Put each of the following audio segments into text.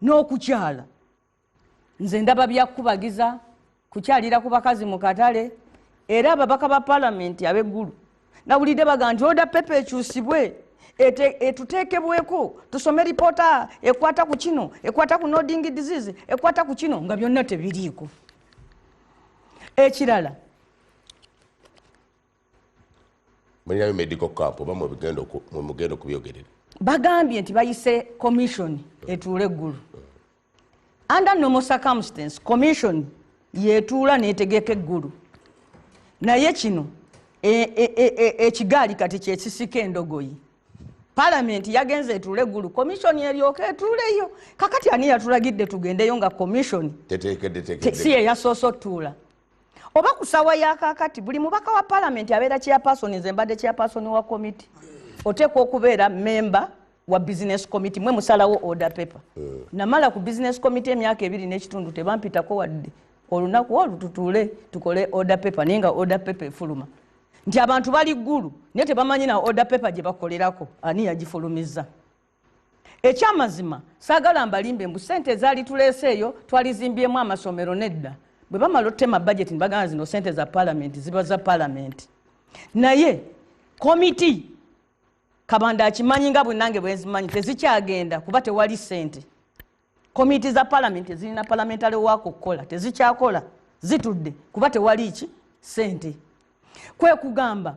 N'okukyala, nze ndaba byakubagiza kukyalira ku bakazi mu katale. Era ababaka ba palamenti ab'eggulu nawulidde baga nti order paper ekyusibwe, etuteekebweko, tusome ripoota ekwata ku kino, ekwata ku nodding disease, ekwata ku kino, nga byonna tebiriiko. Ekirala, Mulinayo medical camp oba mwemugenda okubyogerera? Bagambye nti bayise commission etuule eggulu. Under normal circumstance, commission yetuula netegeka eggulu, naye kino ekigaali kati kyekisika endogoyi. Palamenti yagenze etuule eggulu, commission eryoka etuuleyo. Kakati ani yatulagidde tugendeyo nga commission si ye yasoose otuula? Oba ku ssaawa ya kaakati buli mubaka wa palamenti abeera chairperson. Nze mbadde chairperson wa committee. Oteekwa okubeera member wa business committee, mwe musalawo order paper. Namala ku business committee emyaka 2.5, tebampitako wadde olunaku olwo tutuule tukole order paper, naye nga order paper efuluma nti abantu bali ggulu, naye tebamanyi na order paper gye bakolerako ani yagifulumizza. Ekyamazima, saagala mbalimbe mbu sente ezaali tuleeseeyo twalizimbyemu amasomero. Nedda. Bwe bamala otema budget nibagamba zino sente za palamenti, ziba za palamenti. Naye komiti, Kabanda akimanyi nga bwe nange bwenzimanyi, tezikyagenda kuba tewali sente. Komiti za palamenti ezirina parliamentary work okukola tezikyakola, zitudde kuba tewali ki? Sente. Kwe kugamba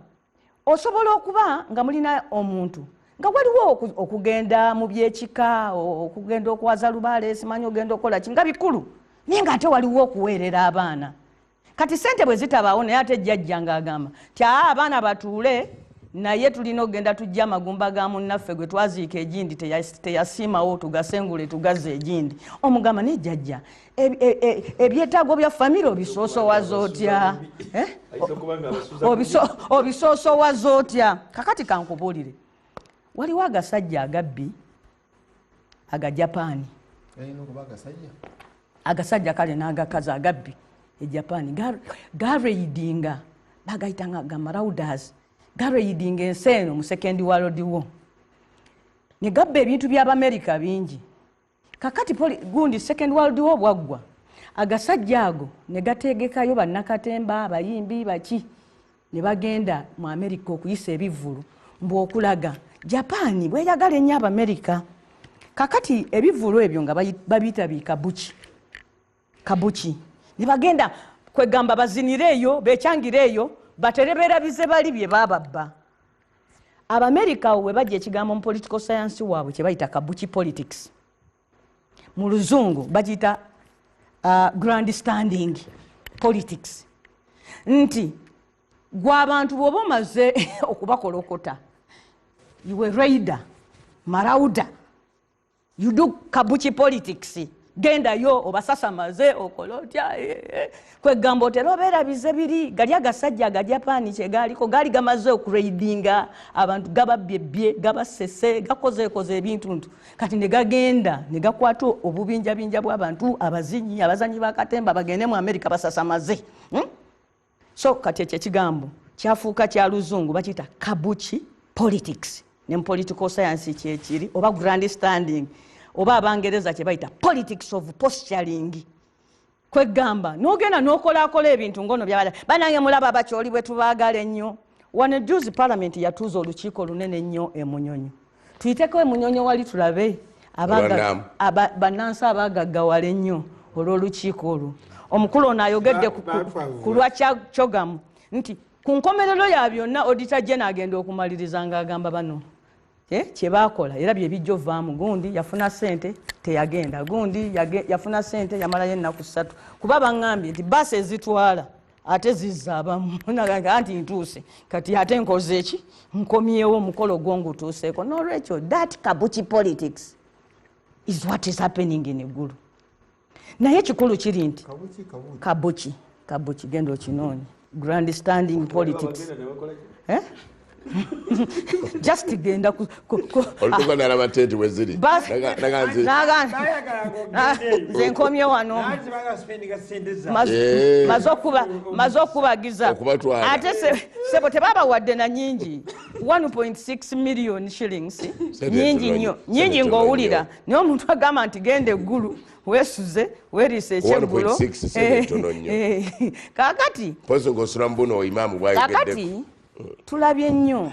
osobola okuba nga mulina omuntu nga waliwo okugenda mu byekika, okugenda okwaza lubaale, simanyi ogenda okukola ki, nga bikulu, naye nga ate waliwo okuweerera abaana. Kati sente bwe zitabaawo, naye ate jjajja ng'agamba ti aa, abaana batuule, naye tulina okugenda tujja amagumba ga munnaffe gwe twaziika egindi teyasiimawo, tugasengule tugazze egindi. Omugamba, naye jjajja, ebyetaago bya famire obisoosowaza otya? Eh? Obisoosowaza otya? Kakati kankubuulire, waliwo agasajja agabbi Agajapaani, agasajja kale n'agakazi agabbi Ejapaani garaidinga, bagayitanga ga marauders, garaidinga ensi eno mu Second World War ne gabba ebintu by'Abamerika bingi. Kakati gundi Second World War bwaggwa, agasajja ago ne gategekayo bannakatemba, abayimbi baki, ne bagenda mu Amerika okuyisa ebivvulu mbu okulaga Japaani bweyagala ennyo Abamerika. Kakati ebivvulu ebyo nga babiyita bikabuki kabuki, ne bagenda kwegamba bazinire eyo, bekyangire eyo, batere beerabize bali bye bababba. Abamerika we bajja ekigambo mu political science waabwe kye bayita kabuki politics, mu Luzungu bagiyita grandstanding politics, nti gwe abantu bw'oba omaze okubakolokota, you a raider, marauder, you do kabuki politics, gendayo obasasamaze, okola otya, eh, eh. Kwegamba otera obeerabize biri gali agasajja Agajapaani kyegaliko gaali gamaze okuraidinga abantu, gababbyebbye, gabasese, gakozeekoze ebintuntu. Kati ne gagenda ne gakwata obubinjabinja bw'abantu, abazinyi, abazanyi bakatemba, bagende mu Amerika basasamaze, So kati ekyo ekigambo kyafuuka kya Luzungu, bakiyita kabuki politics, ne mu political science kyekiri, oba grandstanding, oba Abangereza kye bayita politics of posturing. Kwegamba nogenda nokolakola ebintu ngono byabala. Banange, mulaba Abakyoli bwe tubaagala ennyo. Wano juzi parliament yatuuza olukiiko lunene ennyo Emunyonyo. Tuyiteko Emunyonyo wali tulabe bannansi abagaggawala ennyo olw'olukiiko olwo. Omukulu ono ayogedde ku lwa Kyogamu nti ku nkomerero ya byonna, Auditor General agenda okumaliriza ng'agamba bano, eh, kyebakola era byebijja ovaamu. Gundi yafuna sente teyagenda, gundi yafuna sente yamalayo ennaku 3, kuba baŋŋambye nti baasi ezitwala ate zizza abamu nti ntuuse kati ate nkoze eki, nkomyewo, omukolo gwo ngutuuseeko. Nolwekyo that kabuki politics is what is happening in Gulu. Naye ekikulu kiri nti kabuki kabuki, genda okinoonye, grandstanding politics, eh? Just genda olutuka nalaba tenti weziri. Nze nkomye wano. Maze okubagiza. Ate sebo tebabawadde na nyingi. 1.6 million shillings. Nyingi nnyo. Nyingi ng'owulira. Naye omuntu agamba nti genda eggulu weesuze weeriise ekyeggulo. 1.6 Kaakati mpozi ng'osula mbuno imaamu bwayogedde. Kaakati tulabye nnyo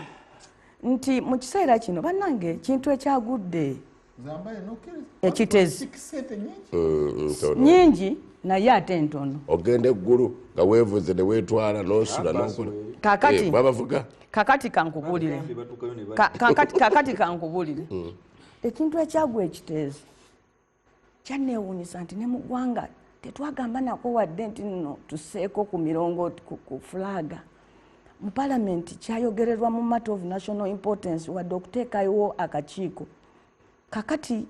nti mu kiseera kino bannange kintu ekyagudde ekitezi nyingi naye ate ntono. Ogenda eggulu nga weevuze ne weetwala n'osula n'okola. Kaakati babavuga. Kaakati kankubuulire. Kaakati kankubuulire. Ekintu ekyagwa ekiteezi kyanneewuunyisa nti ne mu ggwanga tetwagamba nako wadde nti nno tusseeko ku mirongo ku fulaga. Mu palamenti kyayogererwa mu matter of national importance wadde okuteekayo akakiiko. Kakati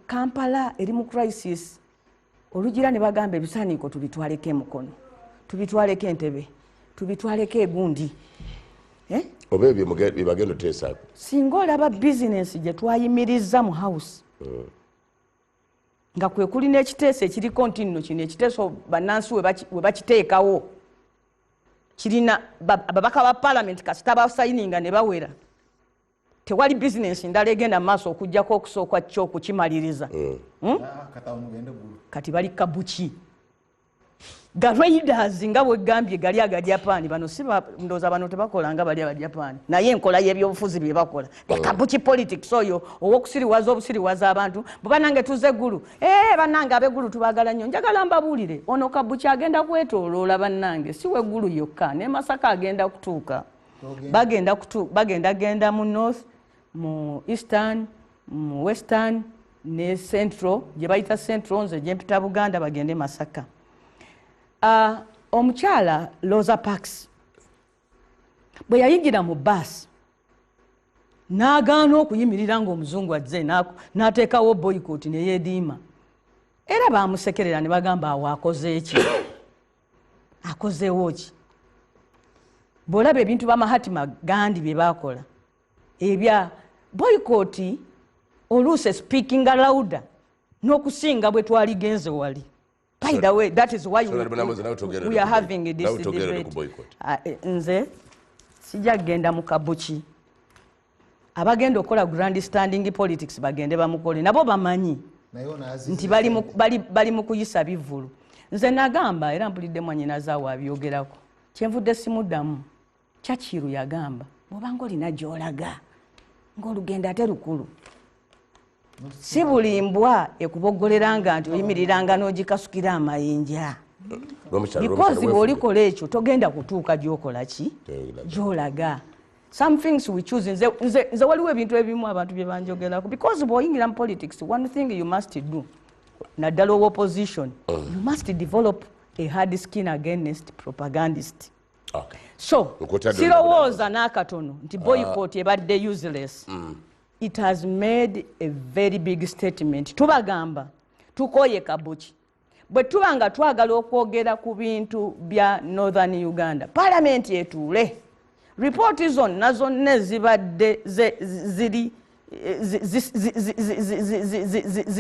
Kampala eri mu crisis, olugira ne bagamba ebisaaniiko tubitwaleko emukono, tubitwaleko Entebbe, tubitwaleko egundi. Oba ebyo byebagenda oteesaako. Singa olaba bizinensi gye twayimiriza mu house nga kwe kuli n'ekiteeso ekiriko nti nno kino ekiteeso bannansi we bakiteekawo kirina ababaka ba palamenti kasita basayininga ne bawera, tewali bizinensi ndala egenda mu maaso okuggyako okusooka kyo okukimaliriza. Kati bali kabuki ga raiders nga bwegambye gali aga Japan. Bano si ndowooza bano tebakola nga bali aba Japan, naye enkola y'ebyobufuzi bye bakola kabuki politics oyo ow'okusiriwaza obusiriwaza abantu. Bwe bannange tuze eggulu, bannange ab'eggulu tubaagala nnyo. Njagala mbabuulire ono kabuki agenda kwetooloola bannange, si w'eggulu yokka, ne Masaka agenda kutuuka. Bagenda genda mu north, mu eastern, mu western ne central, gye bayita central nze gye mpita Buganda, bagende Masaka. Omukyala Rosa Parks bwe yayingira mu baasi n'agaana okuyimirira ng'omuzungu azze, n'ateekawo boycott ne yeediima. Era baamusekerera ne bagamba awo akoze ki? Akozeewo ki? Bw'olaba ebintu ba Mahatma Gandhi bye baakola ebya boycott, oluusi speaking louder n'okusinga bwe twaligenze wali. By the way, that is why we are having this debate. Nze sijja kugenda mu kabuki. Abagenda okukola grandstanding politics bagende bamukole, nabo bamanyi nti bali mu kuyisa bivvulu. Nze nagamba era mpulidde mwannyinaze abyogerako, kyenvudde simuddamu. Churchill yagamba bw'obanga olina gy'olaga ng'olugendo ate lukulu, si buli mbwa ekuboggoleranga nti oyimiriranga n'ogikasukira amayinja. Because bw'olikola ekyo togenda kutuuka gy'okola ki gy'olaga. Some things we choose. Nze waliwo ebintu ebimu abantu bye banjogerako, because bw'oyingira mu politics, one thing you must do, naddala owa opposition, you must develop a hard skin against propagandist. So sirowooza n'akatono nti boycott ebadde useless. It has made a very big statement. Tubagamba tukoye kabuki. Bwe tuba nga twagala okwogera ku bintu bya Northern Uganda, parliament etuule, ripooti zonna zonna ezibadde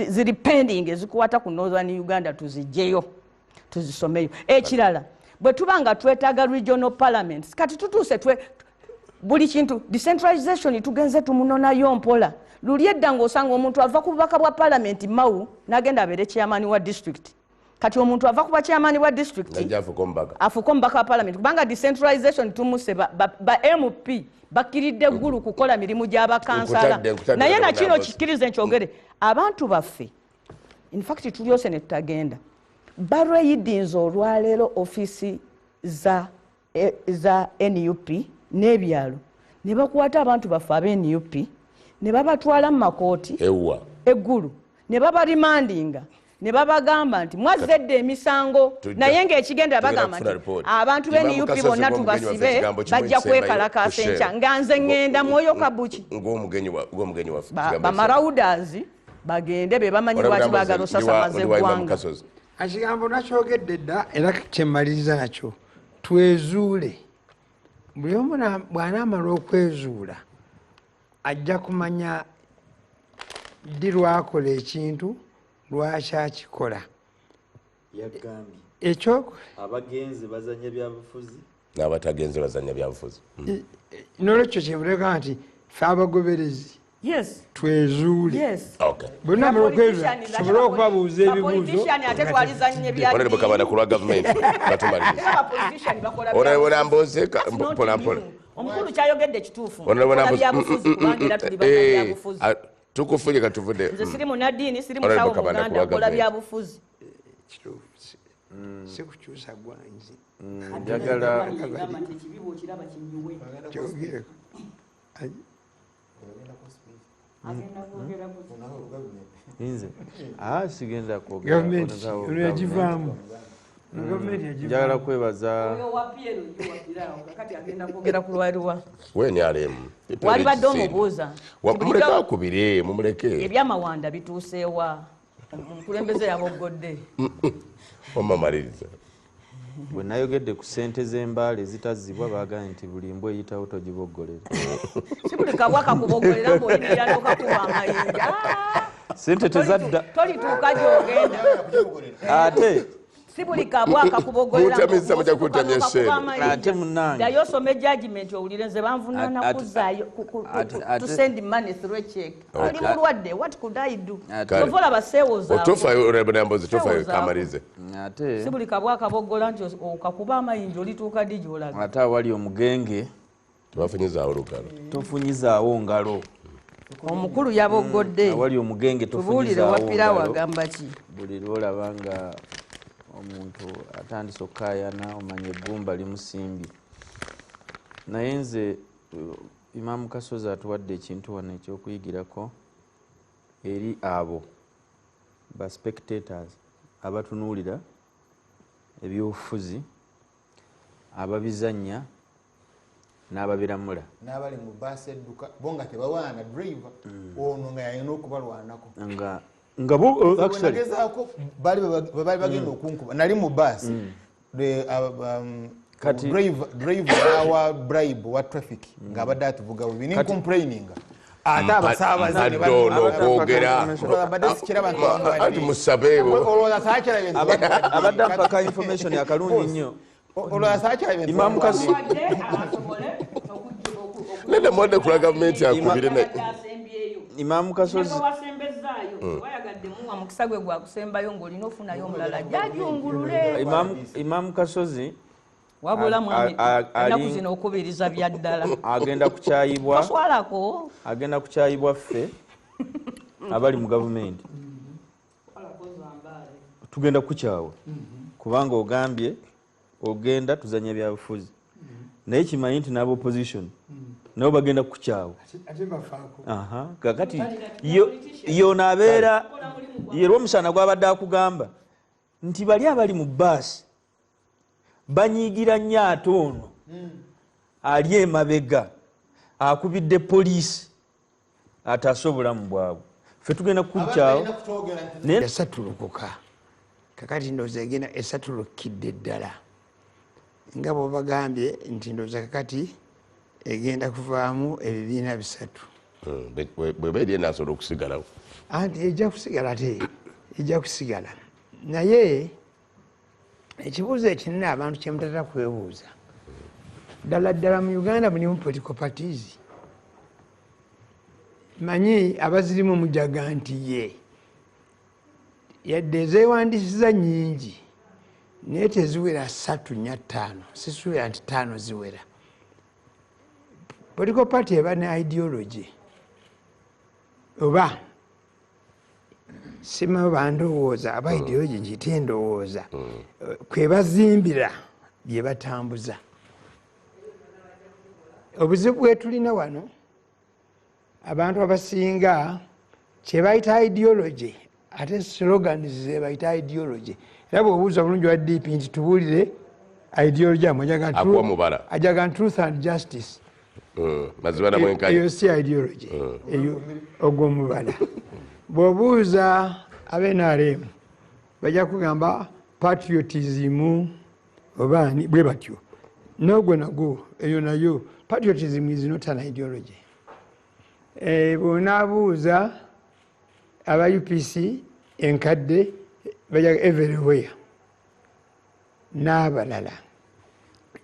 ziri pending ezikwata ku Northern Uganda tuziggyeyo tuzisomeyo. Ekirala, bwe tuba nga twetaaga regional parliaments, kati tutuuse buli kintu decentralization tugenze tumunonayo mpola. Luli edda ng'osanga omuntu ava ku bubaka bwa parliament Mau n'agenda abeere chairman wa district. Kati omuntu ava kuba chairman wa district afuuke omubaka wa parliament, kubanga decentralization tumuse ba MP bakkiridde eggulu kukola mirimu gy'abakansala. Naye nakino kikkirize nkyogere, abantu baffe in fact tulyose ne tutagenda barweyidinze olwaleero ofiisi za NUP n'ebyalo ne bakwata abantu baffe ab'e NUP ne babatwala mu makooti eggulu ne babarimandinga ne babagamba nti mwazedde emisango, naye ng'ekigenda bagamba nti abantu b'e NUP bonna tubasibe bajja kwekalakaasa enkya. Nga nze ŋŋenda mwoyo kabuki bamarauders bagende be bamanyi lwaki baagala osasamaza eggwanga. Ekigambo nakyogedde dda era kyemmaliriza nakyo, twezuule. Buli omu bw'anaamala okwezuula ajja kumanya ddi lwakola ekintu, lwaki akikola. Yagambye ekyo abagenzi bazanya byabufuzi n'abatagenzi bazanya byabufuzi. Nolwekyo kyebuleka nti ffe abagoberezi twezuule. Bonna amala okwezuula tusobole okubabuuza ebibuuzo. Ate twalizanye bya Honorable Kabanda ku lwa gavumenti katumaliriza. Honorable Namboze mpola mpola. Omukulu kyayogedde kituufu. Kola byabufuzi kubanga era tuli bannabyabufuzi. Tukufunye katuvudde. Nze siri munnaddiini, siri musawo Muganda, nkola byabufuzi. Kituufu. Si kukyusa ggwanzi. Njagala kyogereko. Nze sigenda kwogera. Gavumenti ono yagivaamu. Njagala kwebaza kwogera ku lwaliwa. We NRM. Wali badde omubuuza. Mumuleke akubire, mumuleke. Ebyamawanda bituuseewa. Omukulembeze yaboggodde. Omamaliriza. Bwe nayogedde ku ssente z'embaale ezitazzibwa baagambye nti buli mbwa eyitawo togiboggolera. Si buli kabwa kakuboggolera ng'oyimirira n'okakuba amayinja. Ssente tezadda. Tolituuka gy'ogenda. Ate si buli kabwa kakuboggolera Mutamizza mujja kuntamya ng'osituka ssente. Ate munnange. Ddayo osome judgment owulire nze banvunaana kuzzaayo to send money through a check. Oli mulwadde, what could I do? Kyova olaba seewozaako. Otofaayo Honorable Namboze, tofaayo Seewozaako. kamalize. Ate si buli kabwa kaboggola nti okakuba amayinja olituuka ddi gy'olaga. Ate awali omugenge tebafunyizaawo lugalo. Tofunyizaawo ngalo. Omukulu yaboggodde. Awali omugenge Tubuulire tofunyizaawo wapirawo ngalo. agamba ki? Buli lw'olaba nga omuntu atandise okukaayana omanya eggumba limusimbye. Naye nze Imam Kasozi atuwadde ekintu wano ekyokuyigirako eri abo ba spectators abatunuulira ebyobufuzi, ababizannya n'ababiramula. N'abali mu baasi edduka bo nga tebawaana driver ono nga yalina okubalwanako. Nga bo, Bwe actually nagezaako, baali bwe baali bagenda okunkuba. Nali mu baasi. Kati Driver n'awa bribe wa traffic ng'abadde atuvuga bubi. Ni complaining. Ate abasaabaze ne Mpadde ono okwogera. Abadde sikiraba nti bamuwadde. Anti musabe bo. Olowooza saakirabye nti bamuwadde. Abadde ampaka information akalungi nnyo. Olowooza saakirabye nti Imam bamuwadde. Kasozi. Nedda muwadde kula gavumenti akubire ne Imam Kasozi. Wayagadde muwa mukisa gwe gwa kusembayo ng'olina ofunayo omulala. Jajungulule. Imam Kasozi Wabula mwami, ennaku zino okubiriza bya ddala. Agenda kukyayibwa. Toswalako. Agenda kukyayibwa ffe abali mu gavumenti. Tugenda kukyawa. Kubanga ogambye ogenda tuzanya byabufuzi. Naye kimanyi nti n'aba opposition nabo bagenda kukyawa. Ate bafaako. Kakati yo n'abeera ye Rwomushana gw'abadde akugamba nti bali abali mu bbaasi banyiigira nnyo ate ono ali emabega akubidde poliisi ataase obulamu bwabwe. Ffe tugenda kukyawa. Naye yasatulukuka. Kakati ndowooza egenda esatulukidde ddala. Nga bw'obagambye nti ndowooza kakati egenda kuvaamu ebibiina bisatu. Bw'eba eri enaasobola okusigalawo. Anti ejja kusigala ate, ejja kusigala. Naye ekibuuzo ekinene abantu kye mutatera kwebuuza. Ddala ddala mu Uganda mulimu political parties. Manyi abazirimu mujaga nti ye. Yadde ezeewandiisiza nnyingi, naye teziwera 3 4 5. Sisuubira nti 5 ziwera. Political party eba ne ideology. Oba simanyi oba ndowooza, aba ideology ngiyite ndowooza. Kwe bazimbira bye batambuza. Obuzibu bwe tulina wano, abantu abasinga kye bayita ideology, ate slogans ze bayita ideology. Era bw'obuuza bulungi wa DP nti tubuulire ideology yammwe, Akuwa mubala. ajaga truth and justice. Mazima na mwenkanya. Eyo si ideology. Eyo ogwo mubala. Bw'obuuza abe NRM, bajja kugamba patriotism oba ani, bwe batyo. N'ogwo nagwo eyo nayo patriotism is not an ideology. Bw'onaabuuza aba UPC enkadde bajja everywhere n'abalala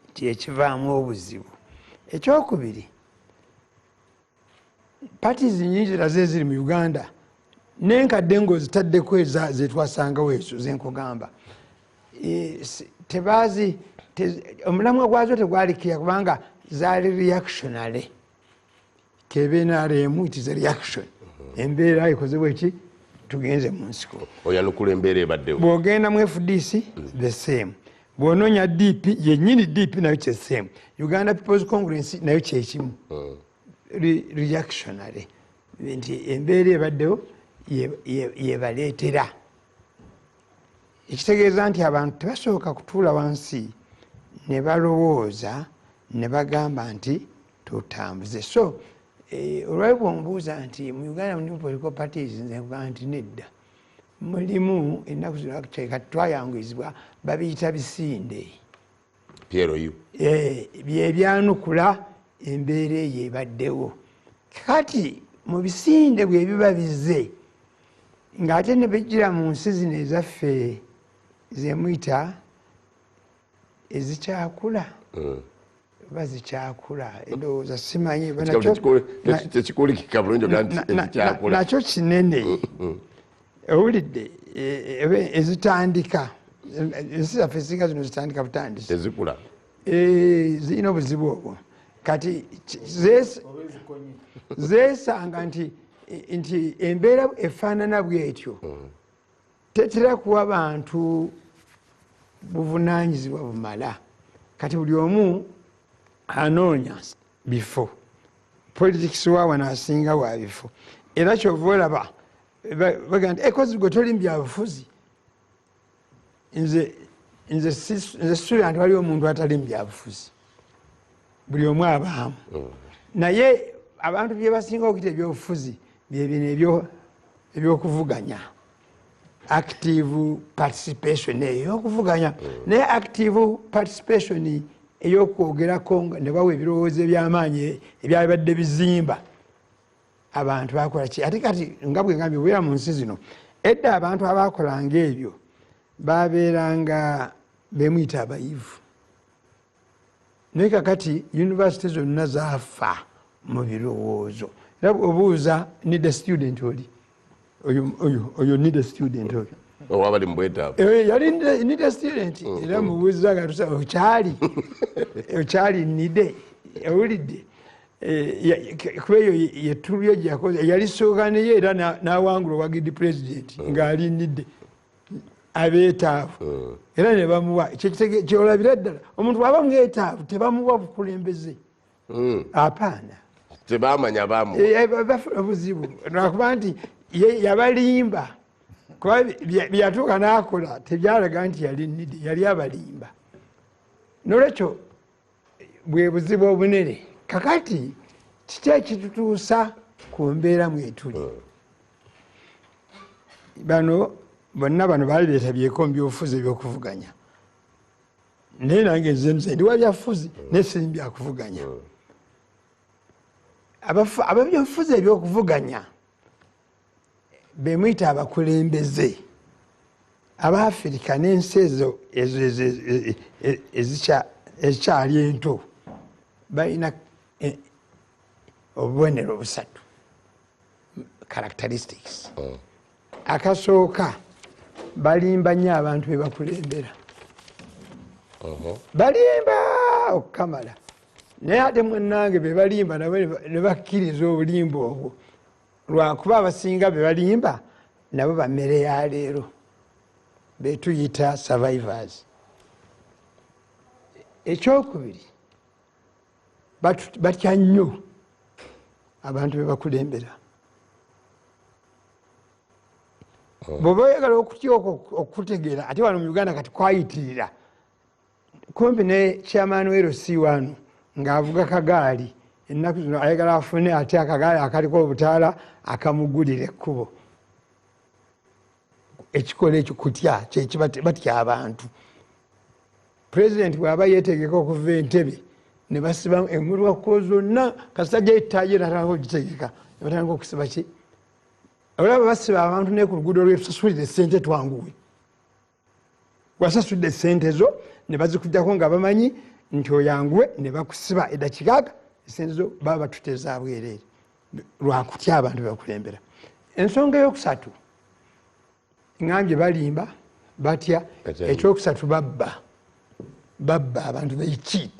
nti ekivaamu obuzibu. Ekyokubiri, parties nyingi nazo eziri mu Uganda n'enkadde ng'ozitaddeko zetwasangawo ezo zenkugamba, tebazi omulamwa gwazo tegwalikira kubanga zaali reactionary. Kebe NRM, it is a reaction. Embeera ekozebwa eki tugenze mu nsiko. Oyanukula embeera ebaddewo. Bw'ogenda mu FDC the same, bw'onoonya DP yennyini DP nayo kye same, Uganda People's Congress nayo kyekimu. Reactionary nti embeera ebaddewo yebaleetera. Ekitegeeza nti abantu tebasooka kutuula wansi ne balowooza ne bagamba nti tutambuze. So olwali bwombuuza nti mu Uganda mulimu political parties, nze nkugamba nti nedda, mulimu. Ennaku zino kati twayanguyizibwa, babiyita bisinde. PLU. Byebyanukula embeera eyo ebaddewo. Kati mu bisinde bwe biba bizze ng'ate ne bijjira mu nsi zino ezaffe zemuyita ezikyakula, oba zikyakula, endowooza simanyi. Tekikulikika bulungi oga nti ezikyakula. Nakyo kinene owulidde, ezitandika, ensi zaffe ezisinga zino zitandika butandisi, tezikula, zirina obuzibu obwo. Kati zeesanga nti embeera efaanana bwetyo tetera kuwa bantu buvunaanyizibwa bumala. Kati buli omu anoonya bifo, politics wa wano asinga wa bifo. Era kyova olaba bagamba nti ekozi gwe toli mu byabufuzi. Nze sisuubira nti waliwo omuntu atali mu byabufuzi, buli omu abaamu. Naye abantu bye basinga okuyita ebyobufuzi bye bino ebyokuvuganya, active participation ey'okuvuganya. Naye active participation ey'okwogerako ne bawa ebirowoozo eby'amaanyi ebyabadde bizimba abantu bakola ki? Ate kati nga bwe ngambye, obeera mu nsi zino edda abantu abaakolanga ebyo babeeranga bemuyita abayivu. Naye kakati yunivasite zonna zaafa mu birowoozo. Era obuuza need student oli oyo need student oyo owabali mu bwetaavu, yali need student. Era mubuuza nga tusa okyali okyali nide owulidde, kuba eyo yetulyo gyeyakoze yali slogan ye, era n'awangula owagidde president ng'ali nide abeetaavu, era ne bamuwa. Kyolabira ddala omuntu bw'aba mwetaavu tebamuwa bukulembeze, apaana tebamanya bamu bafuna obuzibu lwakuba nti yabalimba, kuba byatuuka n'akola tebyalaga nti yali nide, yali abalimba. Nolwekyo bwe buzibu obunene. Kakati kiki ekitutuusa ku mbeera mwetuli? Bano bonna bano baali beetabyeko mu byobufuzi ebyokuvuganya, naye nange nze ndi wa byabufuzi naye siri byakuvuganya. Ababyobufuzi ebyokuvuganya bemuyita abakulembeze Abafirika n'ensi ezo ezikyali ento balina obubonero busatu, characteristics. Akasooka, balimba nnyo abantu be bakulembera, balimba okukamala. Naye ate munnange be balimba nabo ne bakkiriza obulimba obwo, lwakuba abasinga be balimba nabo bammere ya leero betuyita survivors. Ekyokubiri, batya nnyo abantu be bakulembera. Bw'oba oyagala okutya okutegeera, ate wano mu Uganda kati kwayitirira kumpi ne chairman LC wano ng'avuga kagaali ennaku zino ayagala afune ate akagaali akaliko obutaala akamugulira ekkubo. Ekikola ekyo kutya, kyekiba batya abantu. President bw'aba yeetegeka okuva Entebbe ne basiba emmotoka zonna, kasita etaye natandika okugitegeka, ne batandika okusiba ki. Olaba basiba abantu ne ku luguudo lwetusasulire sente twanguwe. Wasasudde sente zo ne bazikujjako nga bamanyi nti oyanguwe, ne bakusiba eddakiika, esente zo baba batuteeza bwereere lwakutya abantu bebakulembera. Ensonga eyokusatu, ŋŋambye balimba, batya. Batya. Ekyokusatu, babba, babba abantu, they cheat.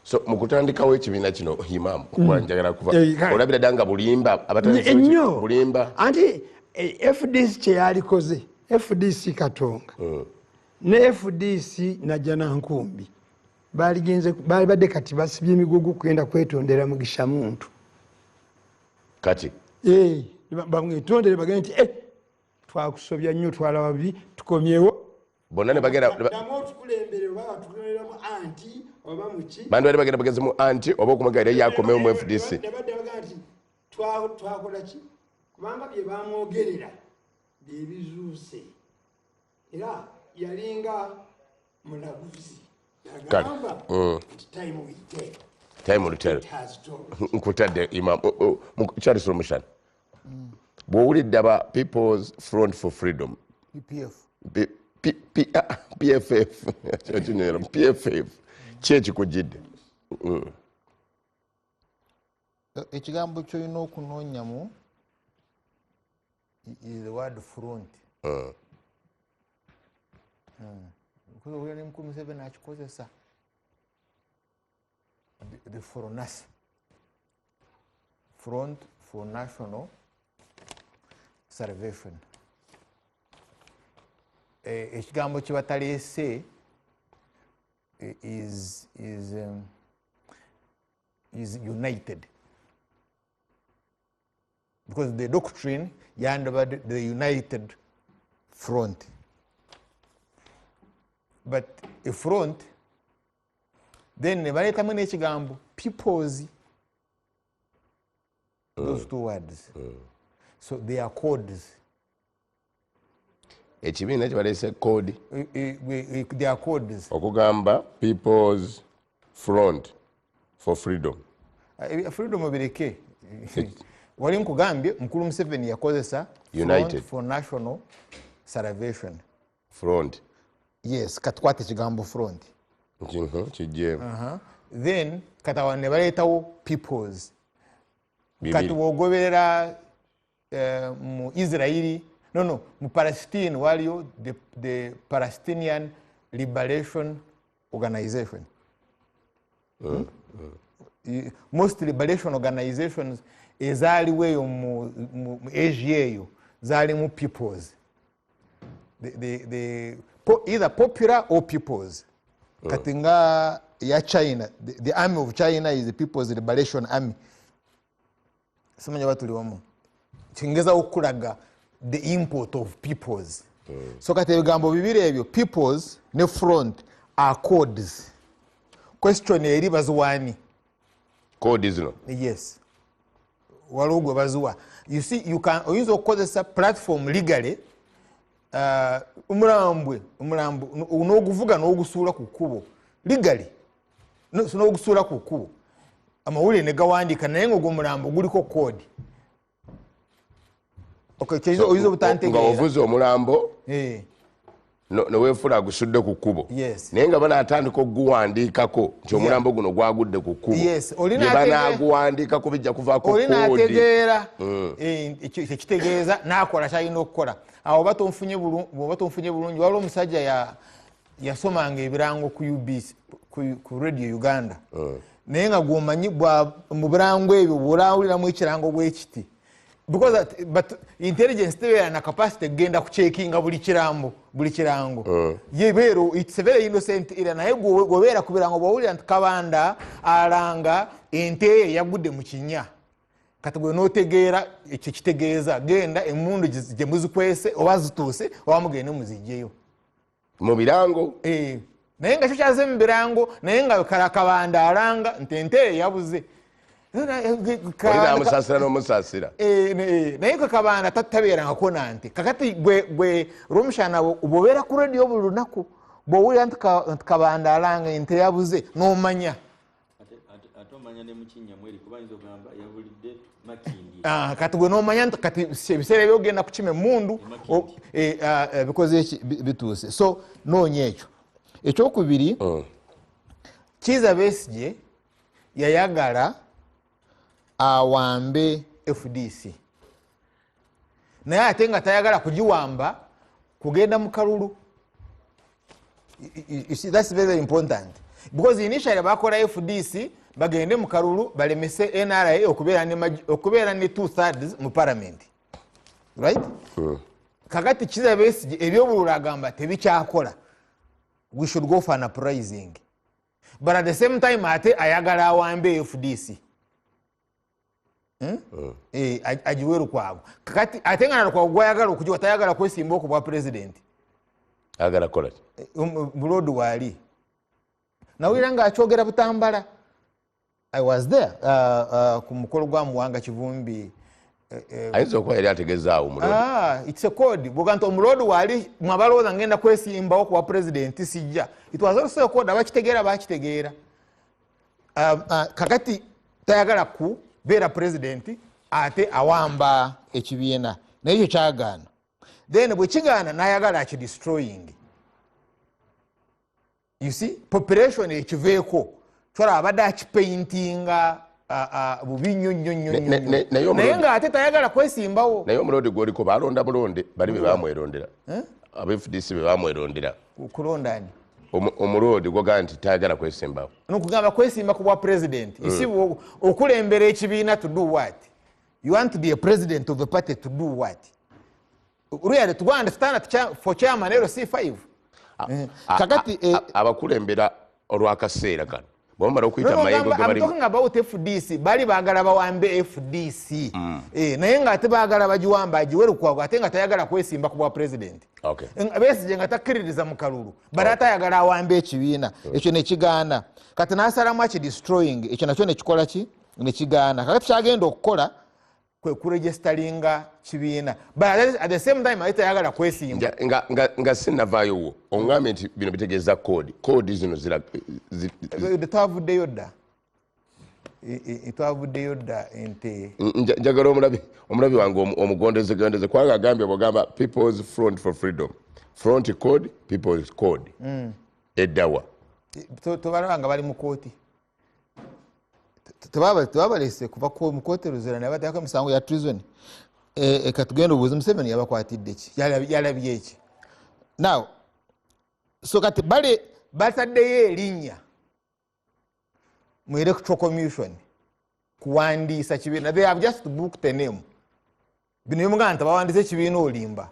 So mu kutandikawo ekibiina kino, Imam, kuba njagala kuva Kale. olabira ddala nga bulimba abatandise Ennyo. Bulimba. Anti FDC kyeyalikoze, FDC Katonga ne FDC Najjanankumbi baligenze, balibadde kati basibye emigugu kugenda kwetondera Mugisha Muntu. Kati Bamwetondere, bagende nti, "Eh, twakusobya nnyo, twalaba bibi, tukomyewo." Bonna ne bagenda Ddamu otukulembere, oba batukulemberamu anti oba muki. Bantu bali bagenda bageze mu anti oba okumugamba ye akomewo mu FDC. Ne badda bagaa nti twakola ki, kubanga bye bamwogerera byebizuuse, era yalinga mulaguzi, yagamba nti time will tell. Time will tell. It has told. Nkutadde, Imam Charles Romushana, bw'owulidde aba People's Front for Freedom, PPF. PFF, kinyero PFF, ki ekikujjidde? Ekigambo kyolina okunoonyamu is the word front. Because owulira ne Mukulu Museveni akikozesa, the FRONASA, Front for National Salvation. Ekigambo kye bataleese is united, because the doctrine yandibadde the united front, but a front, then ne baleetamu n'ekigambo peoples. Those two words, so they are codes. Ekibiina kibaleese code. They are codes. Okugamba People's Front for Freedom. Freedom bireke. Wali nkugambye Mukulu Museveni yakozesa United. Front for National Salvation. Front. Yes, katukwate ekigambo front. Kijjeemu. Then kati ne baleetawo peoples. Kati Bibiri. bw'ogoberera mu Israeli, no, mu Palestine waliyo the Palestinian Liberation Organization. Most liberation organizations ezaaliwo eyo mu Asia eyo zaalimu peoples, either popular or peoples. Kati nga ya China, the army of China is the People's Liberation Army. Simanya oba tuli wamu. Kingezaho okukulaga the import of peoples. So kati ebigambo bibiri ebyo, peoples ne front, are codes. Question eri, baziwaani? Code zino. Yes, waliwo gwe baziwa. You see, you can, oyinza okukozesa platform legally, omulambwe, omulambo n'oguvuga n'ogusuula ku kkubo legally. No, so n'ogusuula ku kkubo, amawulire ne gawandiika, naye nga ogwo omulambo guliko code. Okay, oyinza Nga obutantegeera. ovuze omulambo neweefula agusudde ku kkubo. Yes. Naye nga banaatandika okuguwandiikako nti omulambo guno gwagudde ku kkubo, Yes, olina bye banaaguwandiikako bijja kuvaako oli code. N'ategeera ekyo, kyekitegeeza n'akola kyalina okukola. Awo oba bw'oba tonfunye bulungi, waliwo omusajja yasomanga ebirango ku UBC, ku Radio Uganda, naye nga gwomanyi mu birango ebyo bw'olawuliramu ekirango bwekiti, because but intelligence tebeera na capacity egenda kucheckinga buli kirambo, buli kirango. Yebeero it's a very innocent era, naye gwobeera ku birango, bwowulira nti Kabanda alanga ente ye yagudde mu kinnya, kati gwe n'otegeera ekyo kitegeeza genda emundu gye muzikwese oba zituuse oba mugende muzigyeyo. Mu birango. Naye nga kyo kyaze mu birango, naye nga Kabanda alanga nti ente ye yabuze. Oli namusaasira n'omusaasira. Naye ke Kabanda tabeerangako nante. Kakati gwe Rwomushana bw'obeera ku radio buli lunaku, Bw'owulira nti Kabanda alanga ente yabuze n'omanya. Ate omanya ne mukinnya mweri kuba ayinza okugamba yabulidde Makindye. Kati gwe n'omanya nti kati ebiseera ebyogenda kukima emmundu bikoze bituuse. So noonya ekyo. Ekyokubiri, Kiiza Besigye yayagala awambe FDC. Naye ate nga tayagala kugiwamba kugenda mu kalulu. You see, that's very important. Because initially bakola FDC bagende mu kalulu balemese NRA okubeera ne 2/3 mu parliament. Right? Kakati Kiiza Besigye ebyobululu agamba tebikyakola. We should go for an uprising. But at the same time ate ayagala awambe FDC. Agiwe Lukwago. Kakati ate nga Lukwago gwayagala okugiwa tayagala kwesimba okubwa president. Ayagala kola ki? Muloodi waali. Nawulira ng'akyogera Butambala. I was there ku mukolo gwa Muwanga Kivumbi. Ayinza okuba yali ategezaawo omuloodi. It's a code. Bw'oga nti omuloodi waali mwabalowooza ngenda kwesimbawo kuba president sijja. It was also a code, abakitegeera bakitegeera. Kakati tayagala kubeera president ate awamba ekibiina. Naye ekyo kyagaana. Then bwe kigaana n'ayagala akidestroying. You see, population ekiveeko. Twala abadde akipaintinga bubi nnyo nnyo nnyo nnyo. Naye ng'ate tayagala kwesimbawo. Naye omuloodi gw'oliko balonda bulonde, bali be bamwerondera. Aba FDC be bamwerondera. Kulonda ani? Omuloodi gw'ogamba nti tayagala kwesimbawo. N'okugamba kwesimba ku bwa president. You see, okulembera ekibiina to do what? You want to be a president of a party to do what? Really, to go and stand for chairman LC5. Kakati abakulembera olw'akaseera kano. Bw'omala okuyita Mayengo ge bali. I'm talking about FDC. Bali baagala bawambe FDC. Naye ng'ate baagala bagiwamba agiwe Lukwago ate nga tayagala kwesimba ku bwa president. Besigye nga takkiririza mu kalulu. Bali ate ayagala awambe ekibiina. Ekyo ne kigaana. Kati n'asalamu akidestroying. Ekyo nakyo ne kikola ki? Ne kigaana. Kakati kyagenda okukola kwe kuregisteringa kibiina. But at the same time ate tayagala kwesimba. Nga sinnavaayo wo oŋŋambye nti bino bitegeeza code. Code zino zira twavuddeyo dda. Twavuddeyo dda nti njagala omulabi wange omugondezegondeze kubanga agambye bw'ogamba People's Front for Freedom. Front code, People's Code. Eddawa. Tobalaba nga bali mu kooti. Tebabalese kuva mu kooti Luzira naye bateekako emisango ya treason. Katugenda obuuze Museveni yabakwatidde ki? Yalabye ki? Now, so kati bale bataddeyo erinnya mu Electoral Commission kuwandiisa kibiina. They have just booked a name. Bino byomugamba nti bawandiise ekibiina olimba.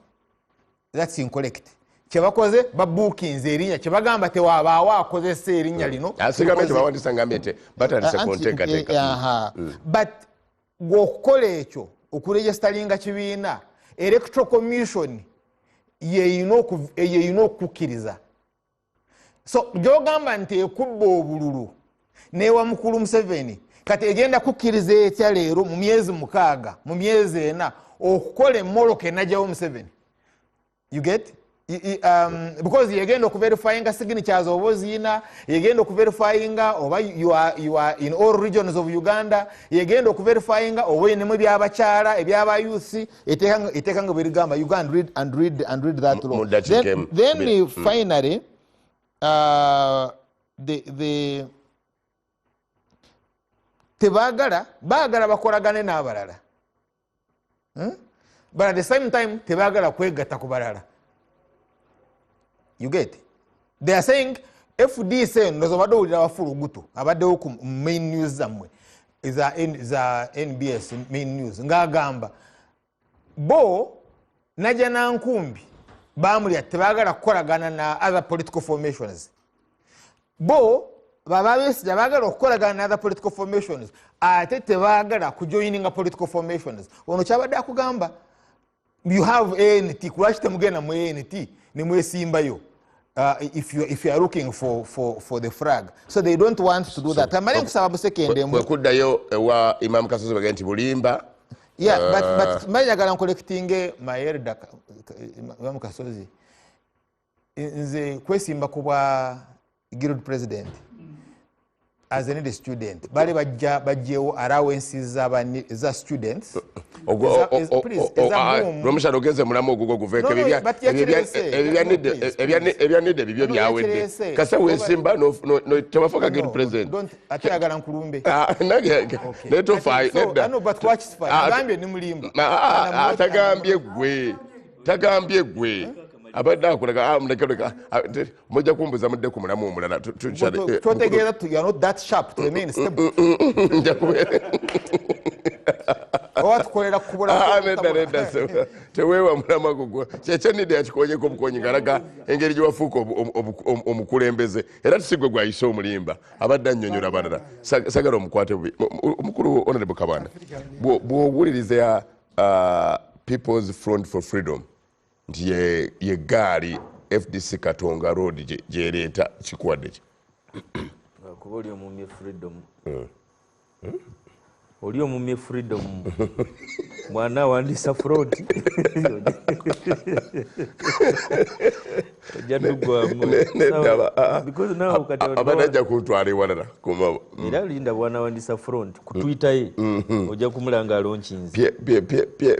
That's incorrect. Kyebakoze babuukinze erinnya, kyebagamba tewabaawo akozesa erinnya lino. Asigambe tebawandiisa ngambye nti batandise ku nteekateeka. But bw'okukola ekyo okuregisteringa kibiina, Electoral Commission yeyina okukkiriza. So gy'ogamba nti ekubba obululu n'ewa mukulu Museveni, kati egenda kukkiriza etya leero mu myezi 6, mu myezi 4 okukola emmoloka enajjawo Museveni? You get? Because yegenda okuverifyinga signatures oba oziyina, yegenda okuverifyinga oba you are in all regions of Uganda, yegenda okuverifyinga oba oyinemu ebyabakyala, ebyaba youth, eteeka nga bwerigamba. You go and read and read and read that law. Then finally, the tebaagala, baagala bakolagane n'abalala. But at the same time, tebaagala kwegatta ku balala. You get? They are saying FDC ndozo obadde owulira Wafulu abaddewo ku main news zammwe za NBS main news ng'agamba bo Najja Nankumbi bamulya tebaagala kukolagana na other political formations. Bo baba Besigye baagala okukolagana na other political formations ate tebaagala kujoininga political formations. Ono kyabadde akugamba you have ANT, kulwaki temugenda mu ANT ne mwesimbayo? If you are looking for the flag. So they don't want to do that. Kamale nkusaba musekende mu. Bwekuddayo ewa Imam Kasozi bagende nti bulimba. Yeah, but njagala ncollectinge my elder Imam Kasozi. Nze kwesimba ku bwa guild president as a student, bali bajja bajjewo allowances za students. Romushana ogenze mulamu ogugwo guveeko ebyanidde bibyo byawedde kasa wesimba tewafuuka guild president. Ate ayagala nkulumbe. Naye tofaayo nedda. Agambye ni mulimba. Tagambye gwe, tagambye gwe. Abadde akulaga muleke mujja kumbuza mudde ku mulamu omulala. Kyotegeeza you are not that sharp to remain stable. Oba tukolera kubula. Nedda nedda teweewa mulamu agwo. Kyekyenidde yakikonyeko obukonyi ng'alaga engeri gye wafuuka omukulembeze era tusigwe gwayise omulimba abadde annyonnyola balala. Sagala omukwate bubi. Omukulu Honorable Kabanda, bw'owuliriza ya People's Front for Freedom nti ye gaali FDC Katonga Road gyereeta kikuwadde ki? Kuba oli omumye freedom. Oli omumye freedom. Mwana wandisa front. Ojja tugwamu. Because now kati abadde ajja kuntwala ewalala. Era linda bwana wandisa front ku Twitter ye ojja kumulanga alonkinze.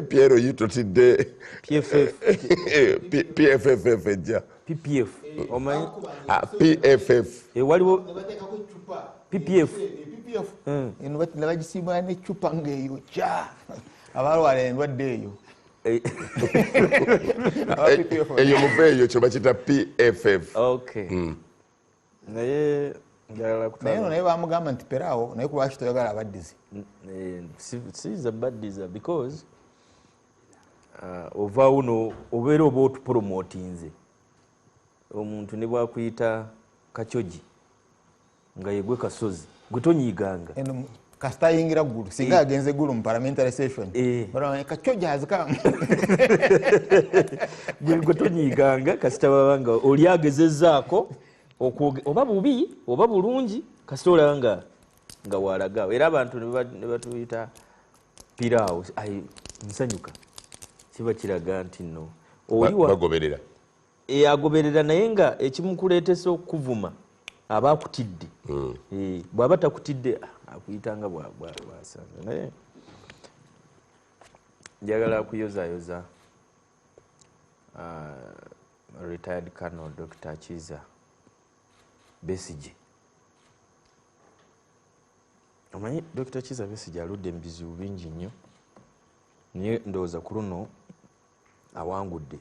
Piero yitotidde PFF. PFFF ejja. PPF. Omanyi PFF. Waliwo PPF. PPF. Eno ne bagisiima n'eccupa ng'eyo kya. Abalwala endwadde eyo. Eyo muveeyo kyo bakiyita PFF. Okay. Naye njagala kutwala. Naye naye bamugamba nti peraawo naye kulwaki toyagala abaddizi? Siza baddiza because ovaawo no obeera oba otupromotinze. Omuntu ne bwakuyita kachoji nga yegwe kasozi gwe tonyiiganga. Kasita ayingira ggulu singa agenze ggulu mu parliamentary session kachoji has come. Gwe tonyiiganga kasita baba nga oli agezezzaako oba bubi oba bulungi kasita olaba nga walagawo. Era abantu ne batuyita piraawo nsanyuka kiba kiraga nti nno oli bagoberera. Agoberera naye nga ekimukuleetesa okuvuma aba akutidde. Bw'aba takutidde akuyitanga bw'asanze. Naye njagala kuyozayoza retired Colonel Dr. Kiza Besigye. Omanyi Dr. Kiza Besigye aludde mu bizibu bingi nnyo naye ndowooza ku luno awangudde.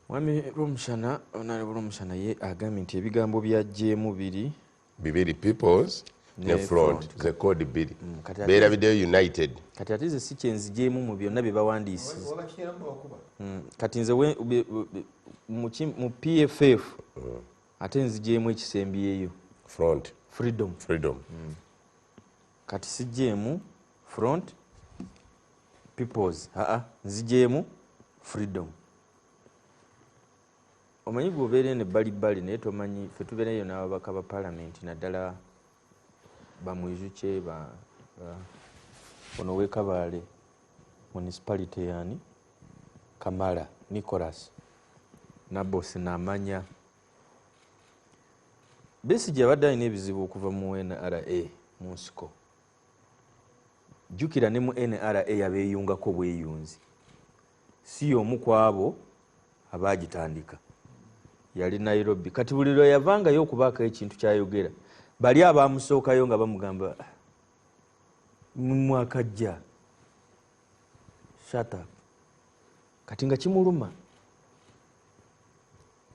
Mwami Romushana, Honorable Romushana ye agambye nti ebigambo byajjeemu biri bibiri Peoples ne Front, ze code bbiri. Beerabiddeyo United. Kati ate nze si kye nzigyemu mu byonna bye bawandiisiza. Kati nze mu PFF ate nzigyemu ekisembyeyo. Front. Freedom. Freedom. Kati sigyemu Front Peoples. Nzigyemu Freedom. Omanyi gwobeera eno ebbalibbali naye tomanyi ffe tubeereyo n'ababaka ba paalamenti naddala bamwijukye ono w'e Kabaale municipality yani Kamala Nicholas Nabosi n'amanya. Besigye abadde alina ebizibu okuva mu NRA mu nsiko. Jjukira ne mu NRA yabeeyungako bweyunzi. Si y'omu ku abo abaagitandika. Yali Nairobi. Kati buli lwe yavangayo okubaako ekintu kyayogera bali abamusookayo nga bamugamba mwakajja shut up. Kati nga kimuluma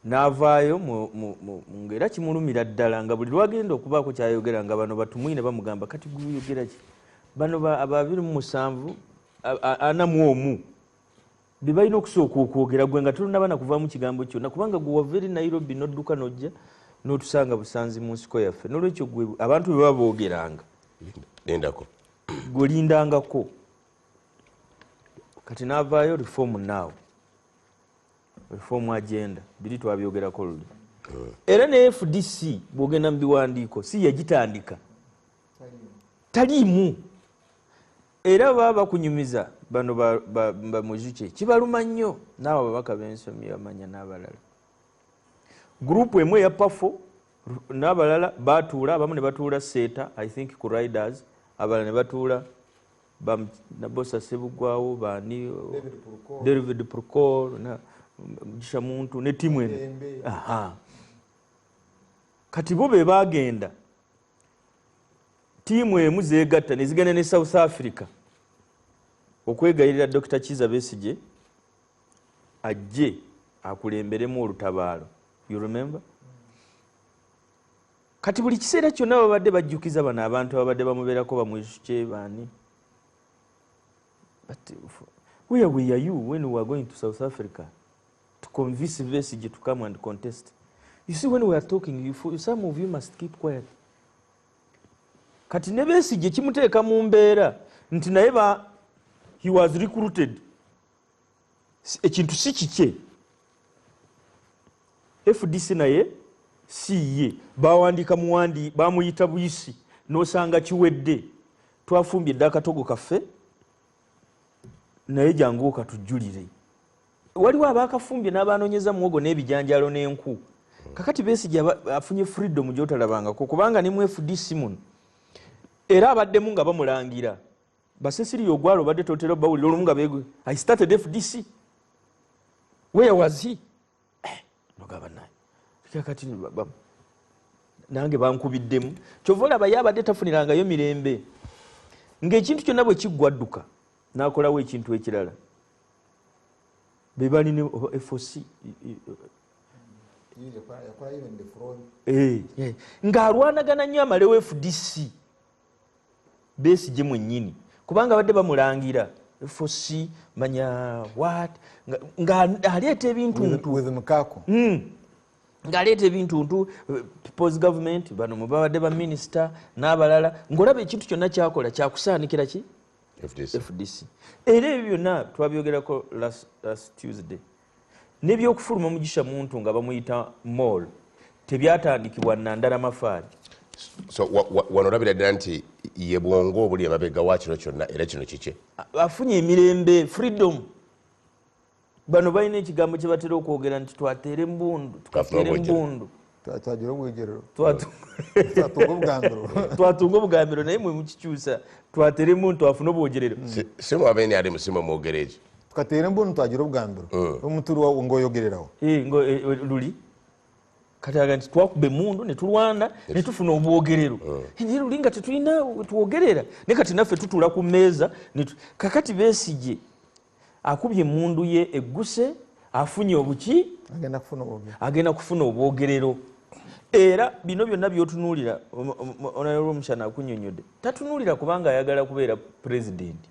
n'avaayo ng'era kimulumira ddala nga buli lwagenda okubaako kyayogera nga bano batumwine bamugamba kati guyogera ki? Bano aba 27 41 bye balina okusooka okwogera gwe nga tolina kuvaamu kigambo kyonna kubanga gwe wava eri Nairobi n'odduka n'ojja n'otusanga busanzi mu nsiko yaffe. N'olwekyo gwe abantu bwe baba boogeranga lindako gwe lindangako. Kati n'avaayo reform now, reform agenda biri twabyogerako luli. Era ne FDC bw'ogenda mu biwandiiko si yagitandika taliimu. Era baba bakunyumiza Bano bamuzike kibaluma nnyo n'abo ababaka b'ensomye bamanya n'abalala. Gurupu emu eya Pafo n'abalala batuula, abamu ne batuula Seeta, I think ku Riders, abalala ne batuula Nabosa Sebugwawo, bani David Prukol na Mugisha Muntu ne ttiimu eno. Kati bo be baagenda ttiimu emu zeegatta ne zigenda ne South Africa okwegayirira Dr. Kizza Besigye ajje akulemberemu olutabaalo. You remember? Kati buli kiseera kyonna babadde bajjukiza bano abantu ababadde bamubeerako bamwishuke baani. But where were you when we were going to South Africa to convince Besigye to come and contest? You see, when we are talking, some of you must keep quiet. Kati ne Besigye kimuteeka mu mbeera nti naye he was recruited. Ekintu si kikye. FDC naye si ye. Bawandiika muwandi, bamuyita buyisi, n'osanga kiwedde. Twafumbye dda akatogo kaffe, naye jangu okatujjulire. Waliwo abaakafumbye n'abanoonyeza muwogo n'ebijanjaalo n'enku. Kakati Besigye afunye freedom gy'otalabangako, kubanga ne mu FDC muno era abaddemu nga bamulangira. Basesiri Ogwalo badde totera bawulira olumu nga beegwe, I started FDC. Where was he? Nogaba naye. Kakati nange bankubiddemu. Kyova olaba ye abadde tafunirangayo mirembe. Ng'ekintu kyonna bwe kiggwa adduka n'akolawo ekintu ekirala. Be balina FOC. Ng'alwanagana nnyo amalewo FDC. Besigye mwennyini. Kubanga badde bamulangira FOC manya what nga aleeta ebintu ng'aleeta ebintu ntu People's Government bano mubabadde ba minisita n'abalala ng'olaba ekintu kyonna kyakola kyakusaanikira ki FDC. Era ebyo byonna twabyogerako last Tuesday. N'ebyokufuluma Mugisha Muntu nga bamuyita mall tebyatandikibwa Nandala Mafaali. So wano olabira ddala nti ye bwongo obuli emabega wa kino kyonna era kino kiki? Afunye emirembe, freedom. Bano balina ekigambo kye batera okwogera nti twateera embundu, tukateera embundu. Twagira obwegerero. Twatunga obugambiro naye mwe mukikyusa twateera embundu twafuna obwogerero. Si mwabeeni ali musimu mwogera ekyo. Tukateera embundu twagira obugambiro. Omuntu ng'oyogererawo. Luli. Kati aga nti twakuba emmundu ne tulwana ne tufuna obwogerero. Naye luli nga tetulina twogerera. Naye kati naffe tutuula ku mmeeza. Kakati Besigye akubye emmundu ye egguse, afunye obuki? Agenda kufuna obwogerero. Era bino byonna by'otunuulira, Honorable akunnyonnyodde, tatunuulira kubanga ayagala kubeera pulezidenti.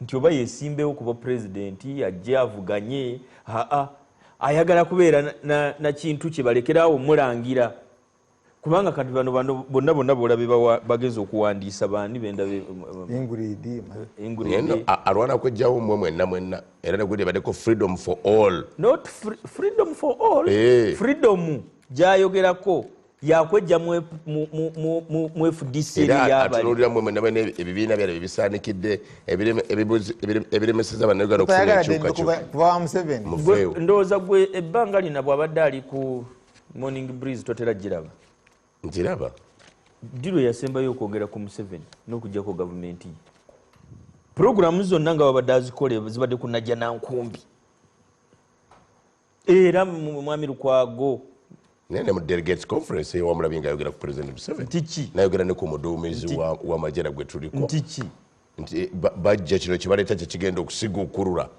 Nti oba yeesimbewo kuba pulezidenti, ajje avuganye, aa. Ayagala kubeera na kintu kye balekerawo mulangira. Kubanga kati bano bonna bonna bolabe bageza okuwandiisa baani benda Ingrid. Alwana kwejjawo mmwe mwenna mwenna era ne gwe baddeko freedom for all. Not freedom for all. Freedom gy'ayogerako yakwejja mu FDC y'abali. Atunuulira mmwe mwenna mwenna ebibiina byali ebisaanikidde ebiremeseza bannayuganda okufuna enkyukakyuka. Kuva Museveni. Ndowooza gwe ebbanga lina bw'abadde ali ku Morning Breeze totera giraba. Nkiraba. Ddi lwe yasembayo okwogera ku Museveni n'okuggyako gavumenti ye? Pulogulaamu zonna nga babadde azikola zibadde ku Najja Nankumbi. Era Mwami Lukwago Nene mu delegates conference wamulabye ng'ayogera ku President Museveni. Nti N'ayogera ne ku muduumizi w'amagye gwe tuliko. Nti ki? Nti bajja kino kye baleeta kye kigenda okusiguukulula.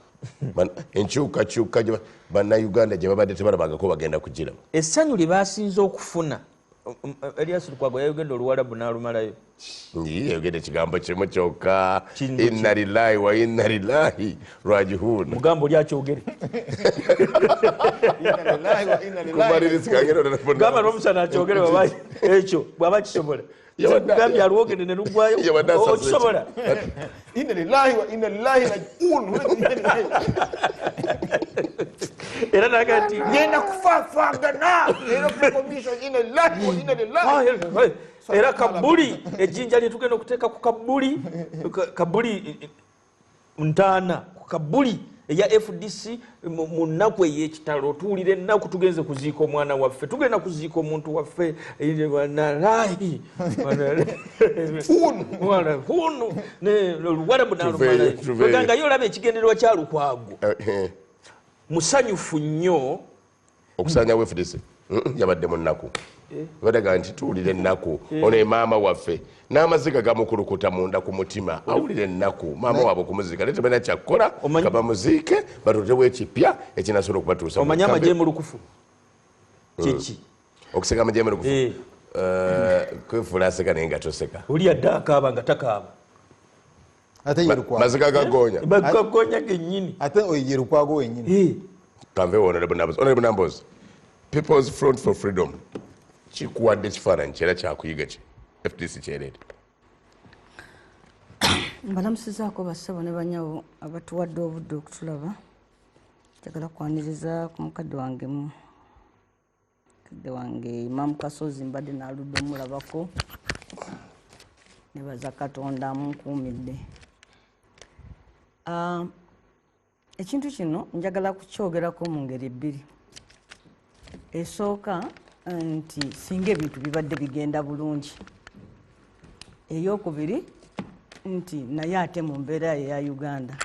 Enkyukakyuka bannayuganda gye babadde tebalabangako bagenda kugiraba. Essanyu lye basinze okufuna. Elias Lukwago yayogedde Oluwarabu n'alumalayo. Yayogedde ekigambo kimu kyokka. Inna lillahi wa inna ilaihi raji'un. Mugambo lyakyogere. Gamba Lwomushana akyogere baba ekyo bw'aba kisobola. Gambye alwogere ne luggwayo. Okisobola. Inna lillahi wa inna ilaihi raji'un. Era nagati ngenda kufaafagana era commission inna lillahi wa inna ilaihi. Era kabuli ejjinja lye tugenda okuteeka ku kabuli kabuli ntaana ku kabuli eya FDC mu nnaku ey'ekitalo. Tuwulira ennaku, tugenze kuziika omwana waffe, tugenda kuziika omuntu waffe, nalahi hunu luwarabu nalumala nga yo olaba ekigendererwa kya Lukwago. Musanyufu nnyo okusanyawo FDC. Yabadde mu nnaku, badaga nti tuwulira ennaku, ono emaama waffe n'amaziga gamukulukuta munda ku mutima, awulira ennaku maama waabwe okumuziika, naye tebalina kyakukola nga bamuziike batutewo ekipya ekinasobola okubatuusa. Omanyi amagye mu lukufu kiki? Okuseka amagye mu lukufu kwefuula aseka naye nga toseka. Oli adde akaaba nga takaaba. Maziga gagonya. Gagonya gennyini. Ate oyo ye Lukwago wennyini. Kanve Honorable Nambooze. Honorable Nambooze, People's Front for Freedom kikuwadde ekifaananyi kyera kyakuyiga ki FDC kyereere? Mbalamusizaako bassebo ne bannyabo abatuwadde obudde okutulaba. Njagala kwaniriza ku mukadde wange Imam Kasozi, mbadde naaludde omulabako, nebaza Katonda amunkuumidde. Ekintu kino njagala kukyogerako mu ngeri bbiri. Esooka nti singa ebintu bibadde bigenda bulungi. Eyokubiri nti naye ate mu mbeera eya Uganda,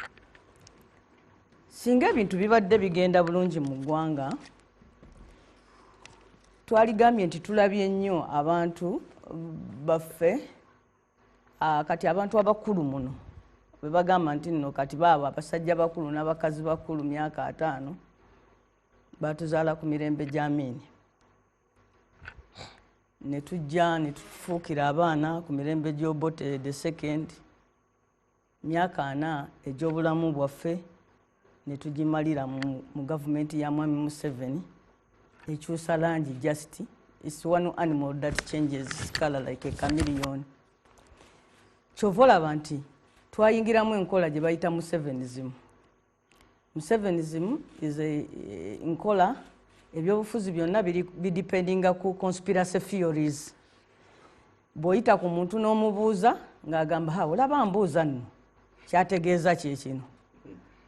singa ebintu bibadde bigenda bulungi mu ggwanga, twaligambye nti tulabye nnyo abantu baffe, kati abantu abakulu muno bwe bagamba nti nno kati baabo abasajja bakulu n'abakazi bakulu myaka 50 batuzaala ku mirembe gya Amini, ne tujja ne tufuukira abaana ku mirembe gy'Obote the second, myaka 40 egy'obulamu bwaffe ne tugimalira mu gavumenti ya Mwami Museveni ekyusa langi. Just it's one animal that changes color like a chameleon. Kyova olaba nti twayingiramu enkola gye bayita Musevenism. Musevenism is a nkola ebyobufuzi byonna bidependinga ku conspiracy theories. Bw'oyita ku muntu n'omubuuza ng'agamba ha olaba mbuuza nno kyategeeza kye kino.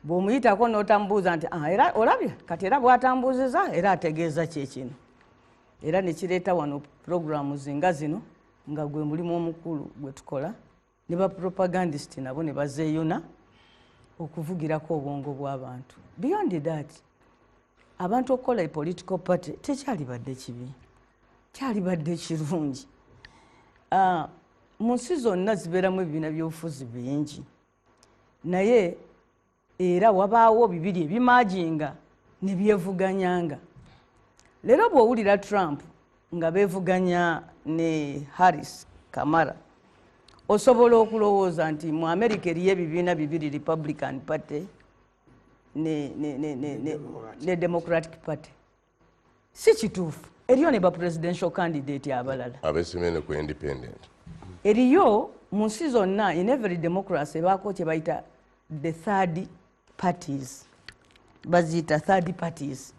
Bw'omuyitako n'otambuuza nti era olabye kati era bw'atambuuziza era ategeeza kye kino. Era ne kireeta wano programs nga zino nga gwe mulimu omukulu gwe tukola ne ba propagandist nabo ne bazeeyona okuvugirako obwongo bw'abantu. Beyond that, abantu okukola political party tekyalibadde kibi, kyalibadde kirungi. Mu nsi zonna zibeeramu ebibiina by'obufuzi bingi, naye era wabaawo bibiri ebimajinga ne byevuganyanga. Leero bw'owulira Trump nga beevuganya ne Harris Kamala, osobola okulowooza nti mu America eriyo ebibiina bibiri, Republican Party ne Democratic Party. Si kituufu. Eriyo ne ba presidential candidate abalala abesimene ku independent. Eriyo mu nsi zonna, in every democracy baako kye bayita the third parties, baziyita third parties.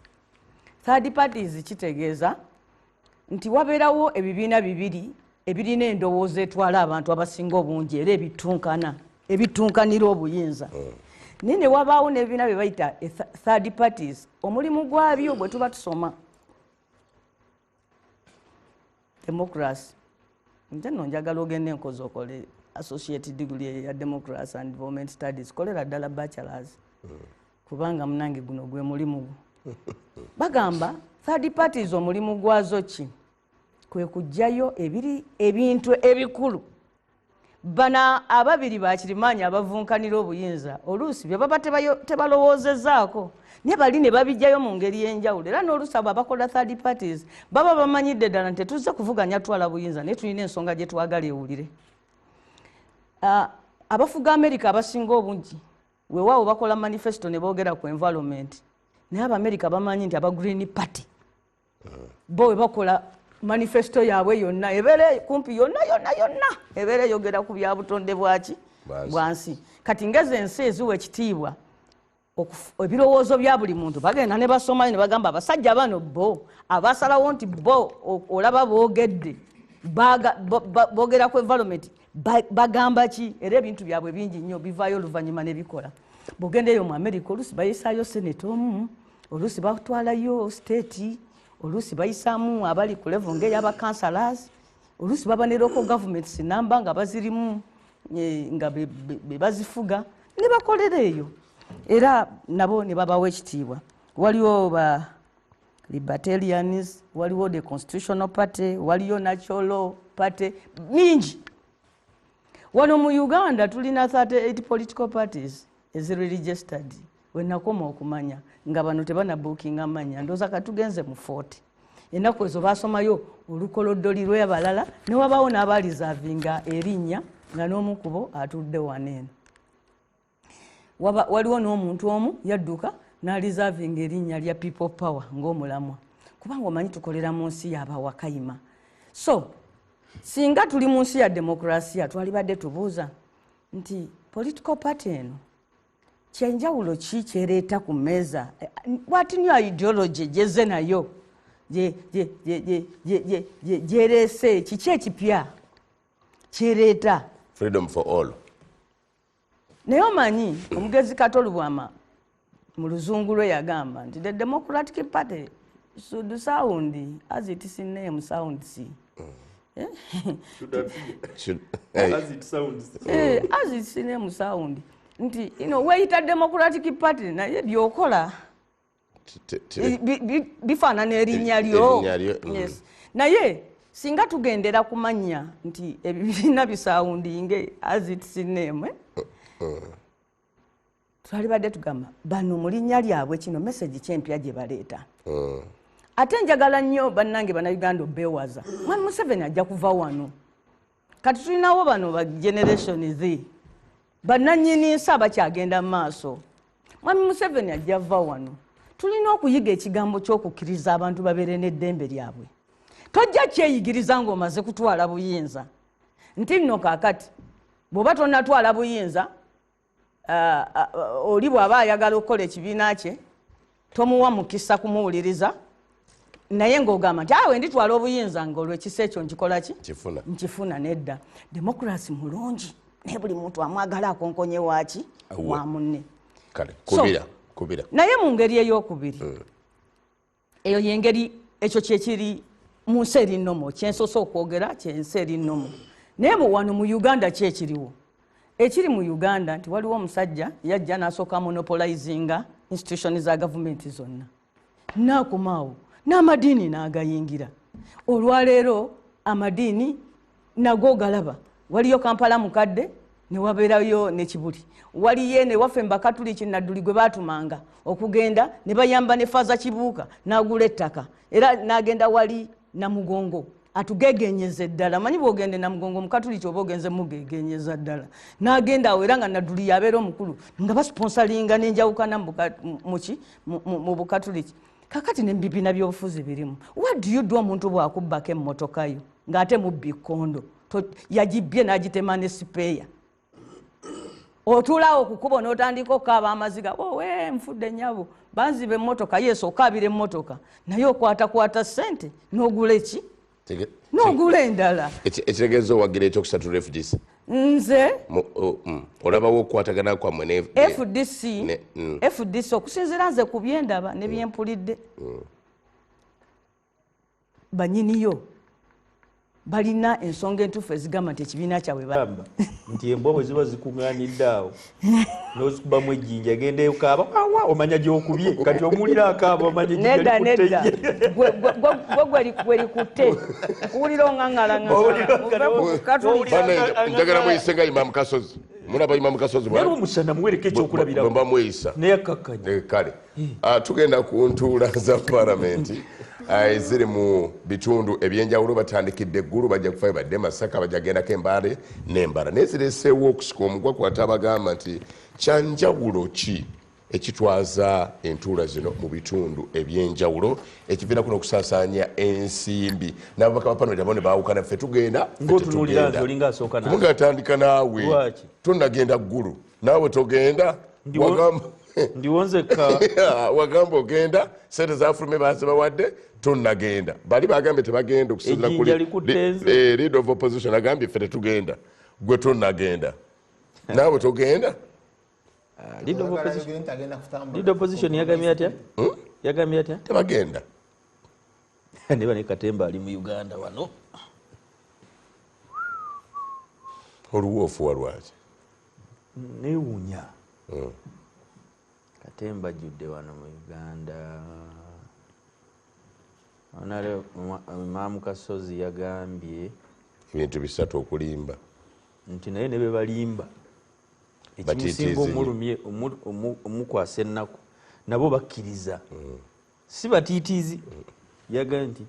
Third parties kitegeeza nti wabeerawo ebibiina bibiri ebirina endowooza etwala abantu abasinga obungi era ebitunkanira obuyinza. Naye ne wabaawo n'ebibiina bye bayita third parties. Omulimu gwabyo bwe tuba tusoma democracy, nze nno njagala ogende enkozi okole associate degree ya democracy and development studies, kolera ddala bachelors, kubanga munange guno gwe mulimu gwo. Bagamba third parties omulimu gwazo ki? Kwe kuggyayo ebintu ebikulu bana ababiri bakirimaanyi abavunkanira obuyinza oluusi bye baba tebalowoozezaako, naye bali ne babijjayo mu ngeri y'enjawulo. Era n'oluusi abo abakola third parties baba bamanyidde ddala nti tetuzze kuvuganya twala buyinza, naye tulina ensonga gye twagala ewulire. Abafuga Amerika abasinga obungi weewaawo bakola manifesto ne boogera ku environment, naye Abamerika bamanyi nti aba Green Party bo we bakola manifesto yaabwe yonna ebeere kumpi yonna yonna yonna ebeere eyogera ku bya butonde bwaki bwansi. Kati ngeze ensi eziwa ekitiibwa ebirowoozo bya buli muntu, bagenda ne basomayo ne bagamba abasajja bano bo abasalawo nti bo olaba boogedde boogera ku environment, Bagamba ki? Era ebintu byabwe bingi nnyo bivaayo oluvannyuma ne bikola. Bw'ogenda eyo mu America, oluusi bayisaayo seneta omu, oluusi batwalayo state, oluusi bayisaamu abali ku level ng'ey'aba councillors, oluusi baba ne local governments namba nga bazirimu, nga be bazifuga ne bakolera eyo, era nabo ne babawa ekitiibwa. Waliwo ba Libertarians, waliwo the Constitutional Party, waliyo Natural Party, mingi. Wano mu Uganda tulina 38 political parties eziri registered. Wenakoma okumanya nga bano tebanabuukinga amanya, ndowooza katugenze mu 40. Ennaku ezo basomayo olukolodoli lw'abalala, ne wabawo n'abaalizavinga erinnya nga n'omu ku bo atudde wano eno. Waliwo n'omuntu omu yadduka n'alizavinga erinnya lya People Power ng'omulamwa, kubanga omanyi tukolera mu nsi y'abawakayima. So singa tuli mu nsi ya demokrasiya, twalibadde tubuuza nti political party eno kyenjawulo ki kyereeta ku mmeeza? What new ideology gyezze nayo, gyereese? Kiki ekipya kyereeta? Freedom for all. Naye omanyi omugezi Kato Lubwama mu luzungu lwe yagamba nti the Democratic Party should sound as its name sounds. As it sounds. As its name sound. Nti weeyita Democratic Party, naye byokola bifaanana erinnya lyo. Yes. Naye singa tugendera kumanya nti ebibiina bisoundinge as its name, twalibadde tugamba bano mu linnya lyabwe kino message kyempya gye baleeta. Ate njagala nnyo bannange Bannayuganda obeewaza, Mwami Museveni ajja kuva wano. Kati tulinawo bano ba Generation Z, bannannyini nsi abakyagenda mu maaso. Mwami Museveni ajja va wano. Tulina okuyiga ekigambo ky'okukkiriza abantu babeere n'eddembe lyabwe. Tojja kyeyigiriza ng'omaze kutwala buyinza, nti nno kaakati bw'oba tonnatwala buyinza, oli bw'aba ayagala okukola ekibiina kye tomuwa mukisa kumuwuliriza, naye ng'ogamba nti awe nditwala obuyinza ng'olwekisa ekyo nkikola ki? Nkifuna. Nedda. Democracy mulungi, naye buli muntu amwagala akonkonye waaki wa munne. Kubira. Naye mu ngeri ey'okubiri, eyo yengeri ekyo kyekiri mu nsi eri nnomo, kyensoose okwogera kyensi eri nnomo. Naye wano mu Uganda kyekiriwo ekiri mu Uganda nti waliwo omusajja yajja n'asooka monopolizinga institution za gavumenti zonna, n'akomaawo n'amadiini n'agayingira. Olwaleero amadiini nago galaba, waliyo Kampala mukadde ne wabeerayo ne Kibuli, waliyo ne waffe Mbakatuliki Nadduli gwe baatumanga okugenda ne bayamba ne Faaza Kibuuka n'agula ettaka, era n'agenda wali Namugongo atugegenyeza ddala. Manyi bw'ogenda Namugongo Mukatuliki oba ogenze mugegenyeza ddala. N'agenda awo era nga Nadduli yabeera omukulu, nga basponsalinga n'enjawukana mu Bukatuliki. Kakati n'ebibiina by'obufuzi birimu. What do you do omuntu bw'akubbako emmotoka yo ng'ate mubbi kkondo, yagibbye n'agitema ne sipeeya? Otuulaawo ku kkubo n'otandika okukaaba amaziga, owe nfudde nnyabo, banziba emmotoka. Yesu, okaabira emmotoka, naye okwatakwata ssente n'ogula eki? N'ogula endala. Ekitegeeza owagira ekyokusatu FDC? Nze olabawo okukwatagana kwammwe ne FDC. FDC okusinziira nze ku byendaba ne byempulidde, bannyiniyo balina ensonga entuufu ezigamba nti ekibiina kyabwe nti embwa bwe ziba zikuŋŋaanidde awo n'ozikubamu ejjinja egenda ekaaba awa, omanya gy'okubye. Kati omuwulira akaaba, omanya ejjinja. Nedda. Likutte. Nedda, gwe gwe likutte, nkuwulira oŋŋaŋŋalaŋŋala. Banne, njagala mweyise nga Imamu Kasozi. Mulaba Imamu Kasozi Naye omusana muwereko ekyokulabirako. Bwe bamweyisa. Naye akkakkanya. Kale tugenda ku ntuula za palamenti eziri mu bitundu ebyenjawulo. Batandikidde eggulu, bajja kufayo badde Masaka, bajja gendako Embaale n'embala, naye zireeseewo okusika omugwa kwate abagamba nti kyanjawulo ki ekitwaza entuula zino mu bitundu ebyenjawulo ekiviirako n'okusaasaanya ensimbi? N'ababaka ba palamenti abo ne baawukana, ffe tugenda, ffe Ng'otunuulira nze tetugenda. olinga asooka nange. Kubanga atandika naawe. Lwaki? Tonnagenda ggulu, naawe togenda. Wagamba Ndiwo nzekka. Wagamba ogenda, sente zafulume bazibawadde, tonnagenda. Bali bagambye tebagenda okusinzira Ejjinja likutte nze. Leader of opposition agambye ffe tetugenda. Gwe tonnagenda, naawe togenda. Leader opposition yagambye atya? Yagambye atya? Tebagenda. Ne bane Katemba ali mu Uganda wano. Oluwoofu walwaki? Newuunya. Katemba ajjudde wano mu Uganda. Imaamu Kasozi yagambye ebintu bisatu okulimba. Nti naye ne be balimba. Ekimusinga omulumye omukwasa ennaku nabo bakkiriza. Si batiitiizi. Yagambye nti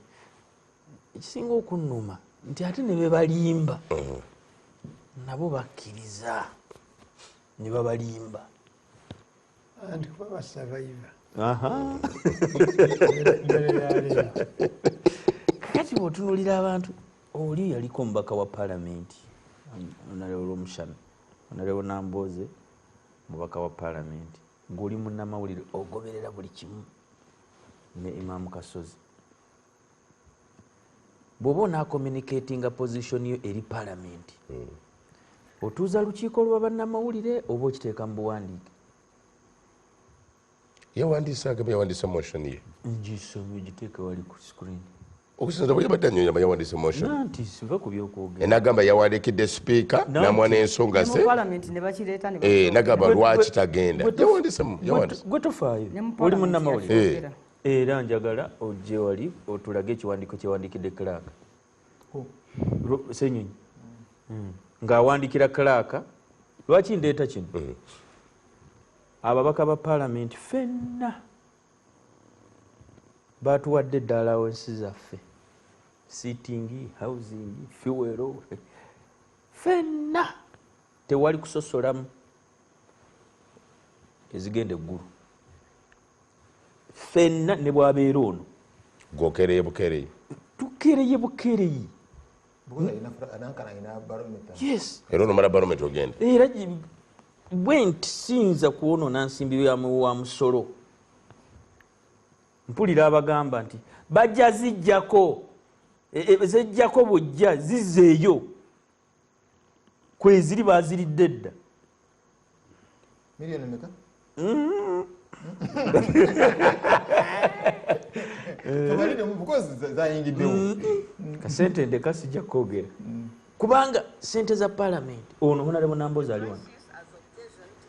ekisinga okunnuma nti ate ne be balimba nabo bakkiriza ne babalimba. Anti kuba basavaiva. Kati bw'otunuulira abantu, oli yaliko omubaka wa paalamenti Honorable Omushana, Honorable Nambooze mubaka wa paalamenti, ng'oli munnamawulire ogoberera buli kimu ne Imam Kasozi. Bw'oba onaakommunicatinga position yo eri paalamenti, otuuza lukiiko lwa bannamawulire oba okiteeka mu buwandiike? Yawandiise, agamba yawandiise motion ye. Ngisome ogiteeke wali ku screen. Okusinziira bwe yabadde annyonnyola, yawandiise motion. Nanti siva ku by'okwogera. N'agamba yawandiikidde sipiika n'amuwa n'ensonga ze. Ne mu paalamenti ne bakireeta ne bakyogera. N'agamba lwaki tagenda. Yawandiisemu, yawandiise. Gwe tofaayo, Ne mu oli paalamenti munnamawulire. yakyogera. Era njagala ojje wali otulage ekiwandiiko kyewandiikidde Clark. Ssenyonyi. Ng'awandiikira Clark. Lwaki ndeeta kino? Ababaka ba paalamenti ffenna batuwadde dda allowance zaffe, sitting, housing, fuel, ffenna tewali kusosolamu ezigenda eggulu, ffenna ne bwabeera ono gwokereye bukereye, tukereye bukereyi. Yes. Era onomala barometer ogenda. Era bwe nti siyinza kwonoona nsimbi wa musolo. Mpulira abagamba nti bajja zijjako, zijjako bujja zizzeeyo kweziri baziridde dda. Milioni meka? Tubalire mu because zayingiddewo. Kasente ndeka sijja kwogera. Kubanga sente za parliament ono Honorable Nambooze ali wano.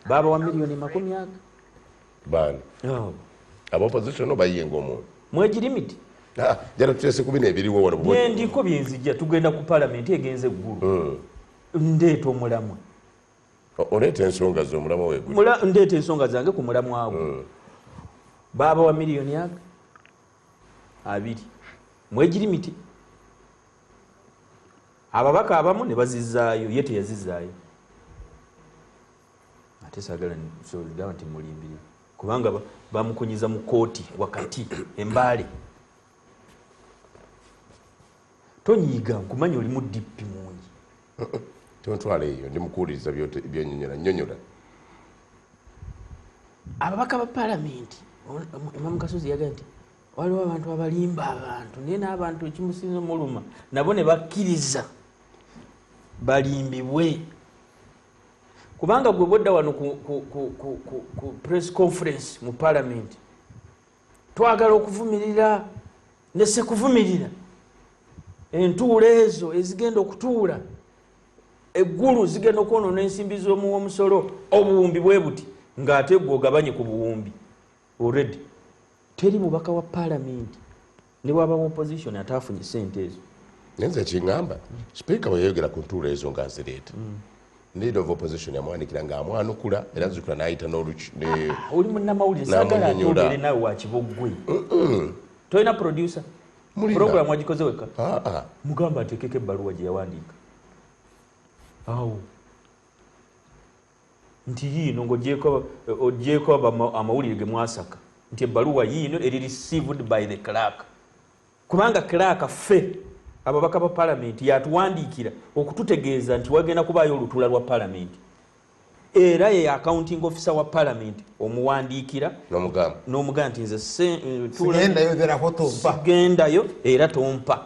Baba wa milioni 20. Bani. Oh. Aba opposition bayiyenga omuntu. Mwegi limit. Jana tutese 12 wo wano. Byendiko byenzijja tugenda ku parliament egenze eggulu. Ndeeta omulamwa. Oleeta ensonga zo omulamwa weggulu. Ndeeta ensonga zange ku mulamwa gwo. Baba wa milioni 2. Mwegi limit. Ababaka abamu ne bazizaayo, ye teyazizaayo. Ate saagala gamba nti mulimbire kubanga bamukunyiza mu kkooti wakati embaale. Tonyiiga, nkumanyi oli mu DP mungi. Tontwala eyo, ndi mukuwuliriza by'onnyonnyola, nnyonnyola. Ababaka ba paalamenti, Imam Kasozi yagambye nti waliwo abantu abalimba abantu, naye n'abantu ekimusinza omuluma nabo ne bakkiriza balimbibwe. Kubanga gwe bw'odda wano ku press conference mu parliament, twagala okuvumirira ne sekuvumirira entuula ezo ezigenda okutuula eggulu zigenda okwonoona ensimbi z'omuwa omusolo obuwumbi bwe buti, ng'ate gwe ogabanye ku buwumbi already. Teri mubaka wa parliament ne bw'aba mu opposition ataafunye ssente ezo. Naye nze kiŋŋamba, sipiika bwe yayogera ku ntuula ezo ng'azireeta, leader of opposition yamwandikira ng'amwanukula era nzijukira n'ayita oli munnamawulire, saagala akyogere naawe wa Kiboggwe. Tolina producer? Program wagikoze wekka? Mugamba ateekeko ebbaluwa gye yawandiika. Awo. Nti yiino ng'ogyeko amawulire ge mwasaka. Nti ebbaluwa yiino eri received by the clerk. Kubanga clerk ffe ababaka ba parliament yatuwandiikira okututegeeza nti wagenda kubaayo olutuula lwa parliament. Era ye accounting officer wa parliament omuwandiikira n'omugamba nti nze sigendayo therefore tompa. Sigendayo era tompa.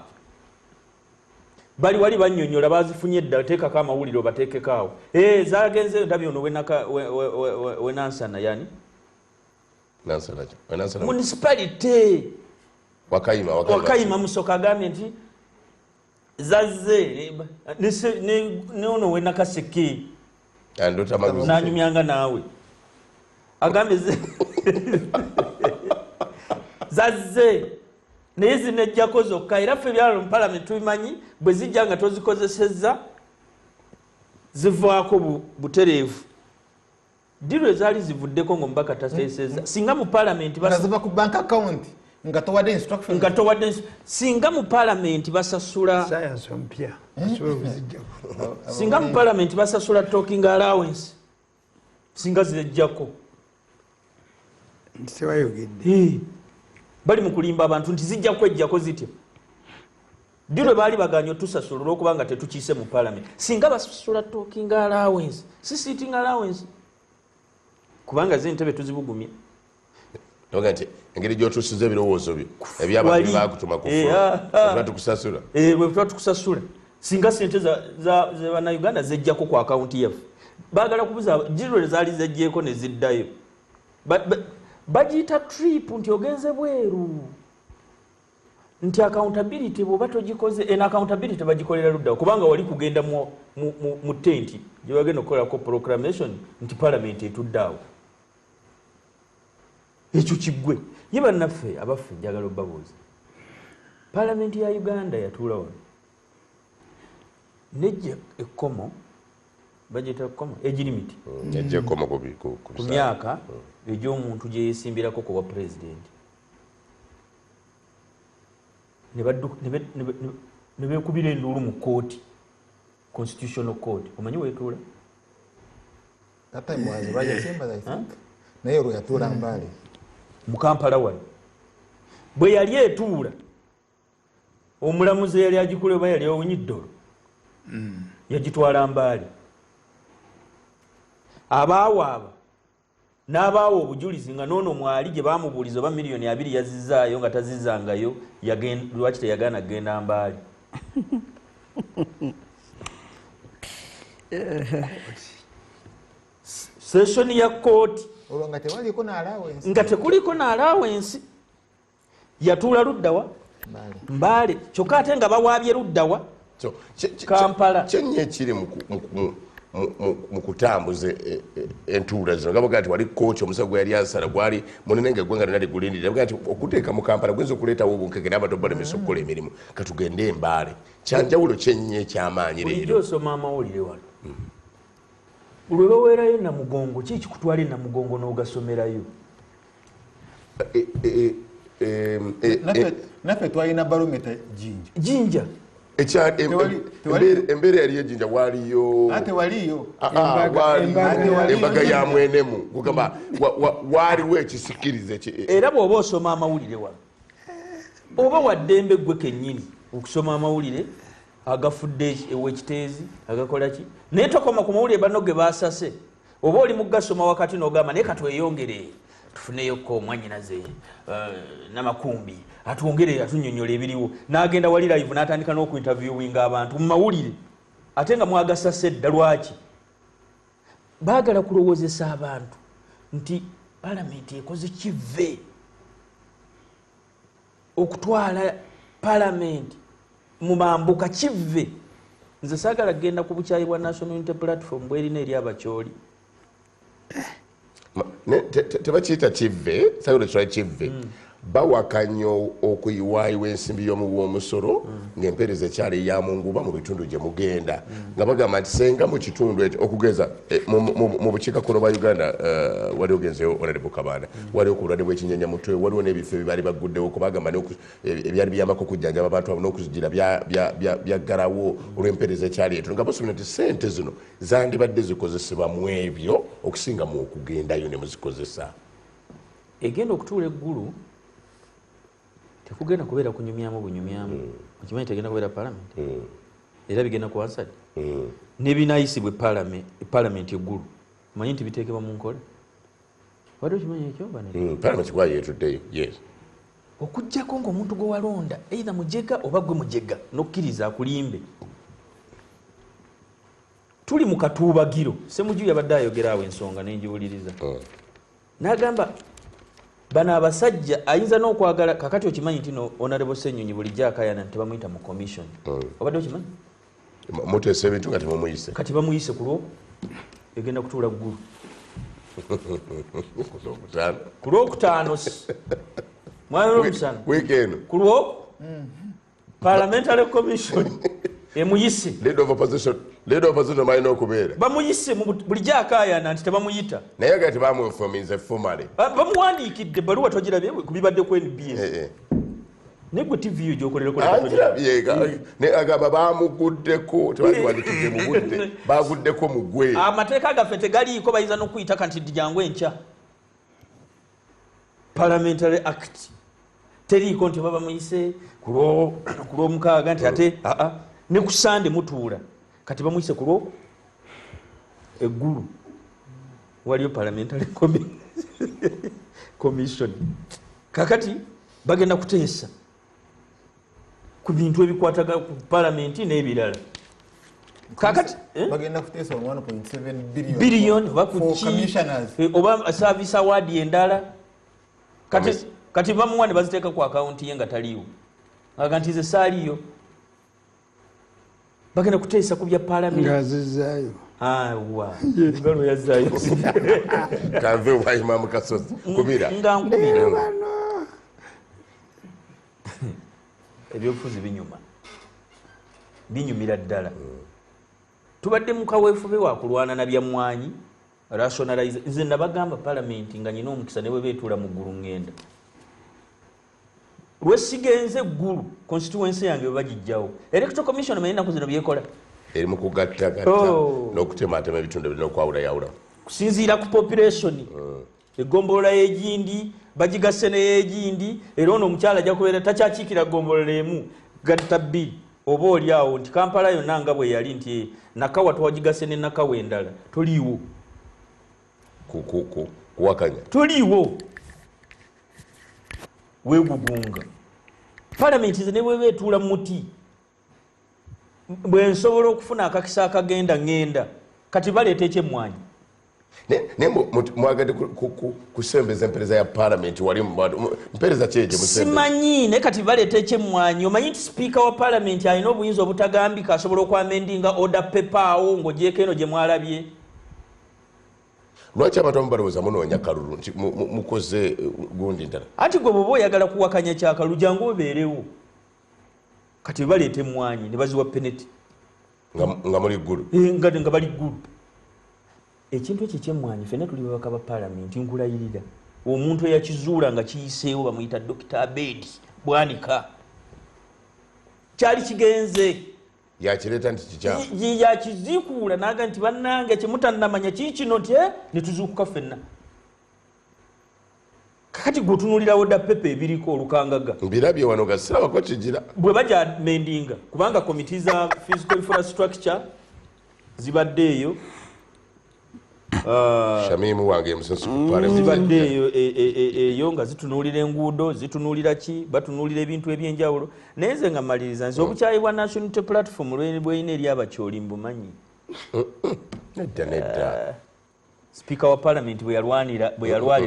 Bali wali bannyonnyola bazifunye dda, teekako amawulire obateekeko awo. Zagenze ndabye ono wenansana yani? Nansana ki? Wenansana. Municipality. Wakayima Musoka agambye nti zazze ne ono wenakaseke. Nanyumyanga naawe. Agambye zazze naye zinejjako zokka, era ffe ebyalo mu palamenti tubimanyi, bwe zijja nga tozikozesezza zivaako butereevu. Ddiru ezaali zivuddeko ng'omubaka tateesezza, singa mu palamenti ziva ku bank account nga towadde instruction, nga towadde, singa mu palamenti basasula science ompya osobola okuzijjako, singa mu palamenti basasula talking allowance, singa zijjako tewayogedde. Bali mu kulimba abantu nti zijja kwejjako zitya. Ddiru baali baganye otusasula olw'okubanga tetukiise mu palamenti. Singa basasula talking allowance, si sitting allowance, kubanga z'entebe tuzibugumya. Noga nti engeri gy'otuusiza ebirowoozo byo eby'abantu baakutuma ku tuba tukusasula. Bwe tuba tukusasula. Singa ssente za bannayuganda zijjako ku akawunti yaffe. Baagala kubuza ddiru zaali zejjeeko ne ziddayo. Bagiyita trip nti ogenze bweru, nti accountability bw'oba togikoze, eno accountability bagikolera luddawo, kubanga wali kugenda mu tenti gye bagenda okukolako proclamation nti palamenti etudde awo. Ekyo kiggwe. Ye bannaffe abaffe njagala obbabuuza, palamenti ya Uganda yatuula wano nejja ekkomo, bagiyita ekkomo, age limit ejja ekkomo ku myaka egy'omuntu gye yeesimbirako ku bwa pulezidenti, ne beekubira enduulu mu kkooti, constitutional court. Omanyi weetuula? That time was Roger Chambers, I think. Naye olwo yatuula Mbale mu Kampala wano. Bwe yali etuula, omulamuzi yali agikula oba yali Owiny-Dollo, yagitwala Mbale. Abaawaaba n'abaawa obujulizi nga n'ono mwali gye baamubuuliza oba 2 million yazizaayo nga tazizangayo, lwaki teyagaana kugenda Mbale? Session ya kooti olwo nga tewaliko n'allowance, nga tekuliko n'allowance, yatuula luddawa? Mbale. Kyokka ate nga bawaabye luddawa? Kampala. Kyenyo ekiri mu kutambuza entuula zino, nga bagaa nti wali kooti omusago gwe yali asala gwali munene nga eggwanga lyonna ligulindirira, bagaa nti okuteeka mu Kampala guyinza okuleetawo obunkeke n'abantu balemesa okukola emirimu, katugende Embaale. Kyanjawulo kyenyo ekyamaanyi Bulijjo leero. Osoma amawulire wano lwe baweerayo Namugongo, ki ekikutwala Namugongo n'ogasomerayo? Naffe twalina barometa Jinja. Jinja. Embeera yali ejinja waliyo Ate waliyo embaga ya mwenemu, kugamba waaliwo ekisikirize. Era bw'oba osoma amawulire wano, oba waddembe gwe kennyini okusoma amawulire agafudde ewekiteezi agakola ki, naye tokoma ku mawulire banno ge basase. Oba oli mugasoma wakati n'ogamba naye katweyongere tufuneyoko omwanyinaze Namakumbi atwongere atunyonyola ebiriwo, n'agenda wali live n'atandika n'okuinterviewinga abantu mu mawulire ate nga mwagasase dda. Lwaki baagala kulowoozesa abantu nti palamenti ekoze kive okutwala palamenti mu mambuka? Kive. Nze saagala kugenda ku bukyayi bwa National Unity Platform bwerina eri Abakyoli. Tebakiyita kive, sagala kitwala kive. Bawakanya okuyiwaayiwa ensimbi y'omuwa omusolo ng'empeereza ekyali ya munguba mu bitundu gye mugenda, nga bagamba nti senga mu kitundu ekyo, okugeza mu bukiikakkono bwa Uganda, wali ogenzeyo Honorable Kabanda, waliwo ku bulwadde bw'ekinyenyamutwe, waliwo n'ebifo ebibaali bagguddewo, kubagamba ebyali biyambako okujjanjaba abantu abo n'okuzigira byaggalawo olw'empeereza ekyali etono, nga basuubira nti sente zino zandibadde zikozesebwa mu ebyo okusinga mu okugendayo ne muzikozesa. Egenda okutuula eggulu tekugenda kubeera kunyumyamu bunyumyamu. Okimanyi tegenda kubeera palamenti, era bigenda ku Hansard n'ebinaayisibwa epalamenti eggulu. Omanyi nti biteekebwa mu nkola? Wadde okimanyi ekyo? Palamenti kwayo yetuddeyo, yes. Okuggyako ng'omuntu gwe walonda either mujega oba gwe mujega n'okkiriza akulimbe. Tuli mu katuubagiro. Ssemujju yabadde ayogera awo ensonga nenjiwuliriza. N'agamba bano abasajja ayinza n'okwagala. Kakati okimanyi nti no Honorable Ssenyonyi bulijjo akayana nti tebamuyita mu commission. Obadde okimanyi? Muteesa ebintu nga temumuyise. Kati bamuyise ku lwo egenda kutuula ggulu. Ku lwokutaano mwami Omusana. Wiiki eno. Ku lwo Parliamentary Commission emuyise. Leader of opposition, leader of opposition balina okubeera. Bamuyise bulijjo akayana nti tebamuyita. Naye nga tebamuinforminze formally. Bamuwandiikidde ebbaluwa, togirabye ku bibadde ku NBS? Naye gwe TV yo gy'okolerako. Angirabye agamba bamuguddeko, tebakiwandikidde mu budde, baguddeko mugwe. Amateeka gaffe tegaliiko, bayinza n'okuyita kanti jangu enkya. Parliamentary Act teriiko nti oba bamuyise ku lwomukaaga nti ate aa ne ku Sande mutuula. Kati bamuyise ku lwo eggulu waliyo Parliamentary Commission. Kakati bagenda kuteesa ku bintu ebikwataga ku palamenti n'ebirala. Kakati bagenda kuteesa 1.7 billion billion oba ku for ki, commissioners. Oba service award endala. Kati bamuwa ne baziteeka ku akawunti ye nga taliiwo, aga nti nze saaliyo. Bagenda kuteesa ku bya palamenti. Ng'azizzaayo. Awa ngalo yazzaayo. Kanve wa Imamu Kasozi kubira. Nga nkubira. Ebyobufuzi binyuma, binyumira ddala. Tubadde mu kaweefube wa kulwana na bya mmwanyi rationalize. Nze nabagamba palamenti nga nyina omukisa ne bwe beetuula mu ggulu ŋŋenda. Lwesigenze eggulu constituency yange bwe bagijjawo. Electoral Commission omanyi ennaku zino byekola eri mu kugattagatta n'okutematema ebitundu ebirina okwawulayawula kusinziira ku population. Eggombolola y'egindi bagigasse n'ey'egindi, era ono omukyala ajja kubeera takyakiikira ggombolola emu, gatta bbiri oba oli awo nti Kampala yonna nga bwe yali nti Nakawa twagigase ne Nakawa endala, toliiwo. Kuwakanya. Toliiwo, weegugunga. Palamenti nze ne bweba etuula mu muti, bwe nsobola okufuna akakisa akagenda ŋŋenda. Kati baleeta ekyemmwanyi. Naye mwagadde kusembeza empeereza ya palamenti wali mpeereza ki egyo musembeza? Simanyi, naye kati baleeta ekyemmwanyi. Omanyi nti sipiika wa palamenti alina obuyinza obutagambika, asobola okwamendinga order paper awo ng'ogyeko eno gye mwalabye. Lwaki abantu abamu balowooza munoonya kalulu nti mukoze gundi ndala? Anti gwe bw'oba oyagala kuwakanya kyakalulu jangu obeerewo. Kati baleeta emmwanyi ne baziwa peneti. Nga muli ggulu. Nga bali ggulu. Ekintu ekyo ekyemmwanyi ffenna tuli babaka ba palamenti, nkulayirira. Omuntu eyakizuula nga kiyiseewo bamuyita Dr. Abedi Bwanika. Kyali kigenze. Yakireeta nti kikyamu. Yakiziikuula n'aga nti bannange kyemutannamanya kiikino nti ne tuzuukuka ffenna. Kakati gwe otunuulirawo dda pepa ebiriko olukangaga. Mbirabye wano nga sirabako kigira. Bwe bajja mendinga kubanga komiti za physical infrastructure zibadde eyo. Shamimu wange musensi ku parliament. Zibadde eyo, eyo nga zitunuulira enguudo, zitunuulira ki, batunuulira ebintu ebyenjawulo. Naye nze nga mmaliriza, nze obukyayi bwa National Unity Platform bw'erina eri Abakyoli mbumanyi. Nedda, nedda. Sipiika wa parliament bwe yalwanira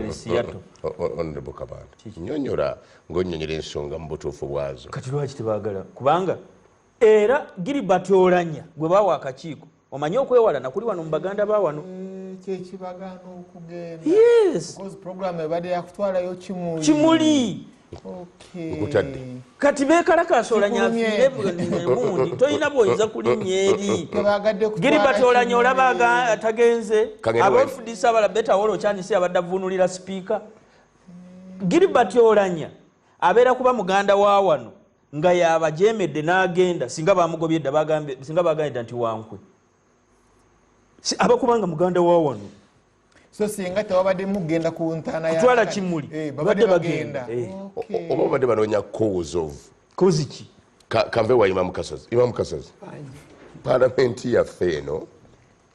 e Seattle. Honorable Kabanda, nnyonnyola ng'onnyonnyola ensonga mu butuufu bwazo. Kati lwaki tebaagala? Kubanga era Gilbert Olanya gwe baawa akakiiko, omanyi okwewala nakuli wano mu Baganda ba wano. Kyekibagaana okugenda. Yes. Because program ebadde yakutwalayo Kimuli. Kimuli. Okay. Nkutadde. Kati beekalakaasa Olanya Kikulumye. afiire gundi, tolina bw'oyinza kulinnya eri. Tebagadde kutwala Gilbert Olanya Kimuli. olaba tagenze. Kangende Aba wayi. FDC abala Beta Wolo Kyanise abadde avvuunulira sipiika. Gilbert Olanya abeera kuba muganda wa wano nga yabajeemedde n'agenda, singa bamugobye dda bagambye, singa bagambye dda nti wankwe. Si, aba kubanga muganda wa wano. So singa tewabadde mugenda ku ntaana ya Kutwala Kati. Kimuli. Babadde Babadde bagenda. bagenda. Okay. Oba babadde banoonya cause of. Cause ki? Kanve wa Imam Kasozi. Imam Kasozi. Palamenti yaffe eno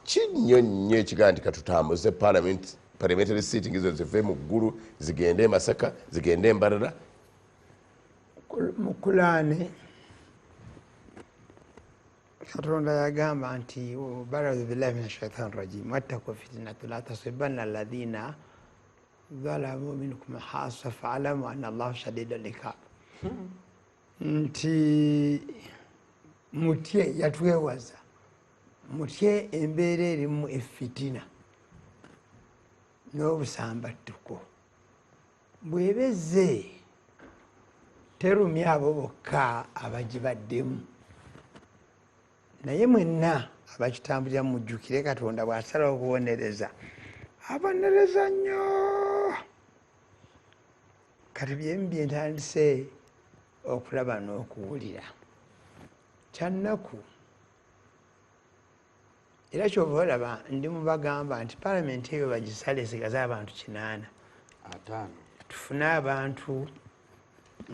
kinnyo nnyo ekigamba nti katutambuze parliamentary sitting ezo zive mu ggulu zigende e Masaka, zigende e Mbarara. Mu Kulaane Katonda yagamba nti baraudhu billahi min ashaitani rajim wattaku fitnatu la tasibanna alladhina zalamu minkum hasa faalamu anna Allahu shadidul iqab. Nti mutye, yatwewaza mutye embeera erimu efitina n'obusambattuko bwebeze terumya abo bokka abagibaddemu, naye mwenna abakitambulira mujjukire Katonda bw'asalawo okubonereza abonereza nnyo. Kati byemu bye ntandise okulaba n'okuwulira kyannaku, era kyova olaba ndi mubagamba nti palamenti eyo bagisale esigaze abantu 8 tufune abantu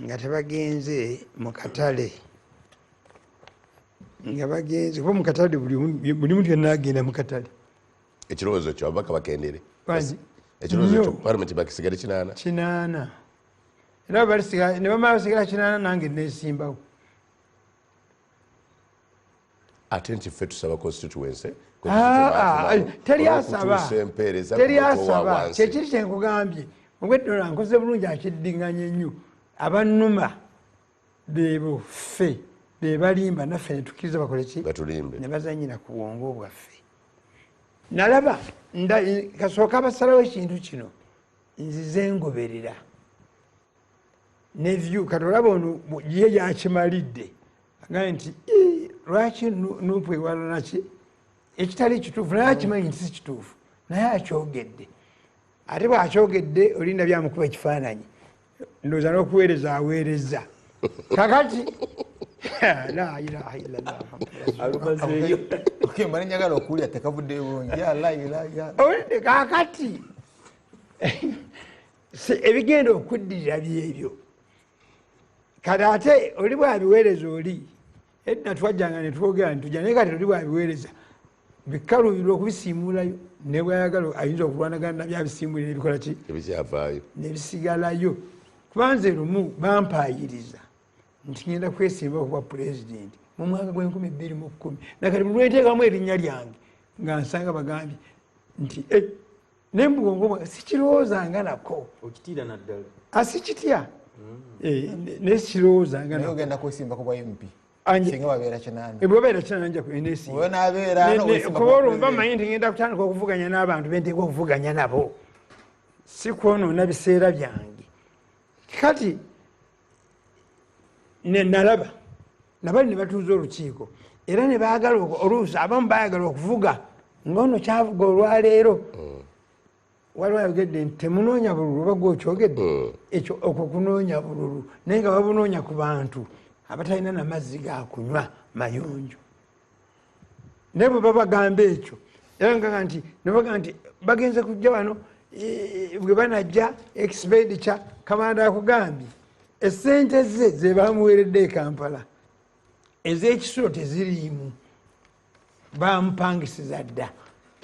nga tebagenze mu katale, nga bagenze kuba mu katale buli muntu yenna agenda mu katale. Ekirowoozo kyo ababaka bakendere, ekirowoozo kyo palamenti bakisigale 8 8, era ne bamala basigala 8 nange neesimbawo. Ate nti ffe tusaba constituency teri asaba, teri asaba. Kyekiri kyenkugambye obweddola nkoze bulungi akiddinganye nnyo. Abannuma beebo ffe bebalimba naffe ne tukkiriza bakole ki, ne bazanyira ku bwongo bwaffe. Nalaba kasooka basalawo ekintu kino nzize ngoberera nevyu. Kati olaba ono ye yakimalidde agambye nti lwaki Nuupu ewalana ki ekitali kituufu, naye akimanyi nti si kituufu, naye akyogedde. Ate bw'akyogedde olinda byamukuba ekifaananyi, ndowooza n'okuweereza aweereza. Kakati la ilaha illallah. Okay, njagala okuwulira tekavuddeyo bulungi. Ya la ilaha. Owulidde? Kakati ebigenda okuddirira byebyo. Kati ate oli bw'abiweereza oli edda twajjanga ne twogera ntujja, naye kati oli bw'abiweereza bikaluubirwa okubisiimuulayo, ne bw'ayagala ayinza okulwanagana nabyo abisiimuulira ebikola ki ebikyavaayo ne bisigalayo. Kuba nze lumu bampaayiriza nti ngenda kwesimba okuba pulezidenti mu mwaka gw'2010, nakati buli lwenteekamu erinnya lyange nga nsanga bagambye nti naye mu bwongo bwange sikirowoozanga nako. Okitiira naddala? Asikitya, naye sikirowoozanga naye nako. Ogenda kwesimbako bwa MP Anje. singa babeera 8? Bwe babeera 8 nja kuneesimba. Bwe banaabeera ana, weesimba Kuba ku olwo mba president. manyi nti ngenda kutandika okuvuganya n'abantu benteekwa okuvuganya nabo, si kwonoona biseera byange. Kati nalaba nabali ne batuuza olukiiko era ne baagala oluusi abamu baayagala okuvuga ngaono kyavuga olwaleero. Waliwo ayogedde nti temunoonya bululu, oba gwe okyogedde ekyo, okwo kunoonya bululu, naye nga babunoonya ku bantu abatalina namazzi gakunywa mayonjo. Naye bwe babagamba ekyo era ngaga nti nebagaa nti bagenze kujja wano, bwe banajja expenditure. Kamanda akugambye esente ze zebamuweeredde e Kampala ez'ekisulo teziriimu, bamupangisiza dda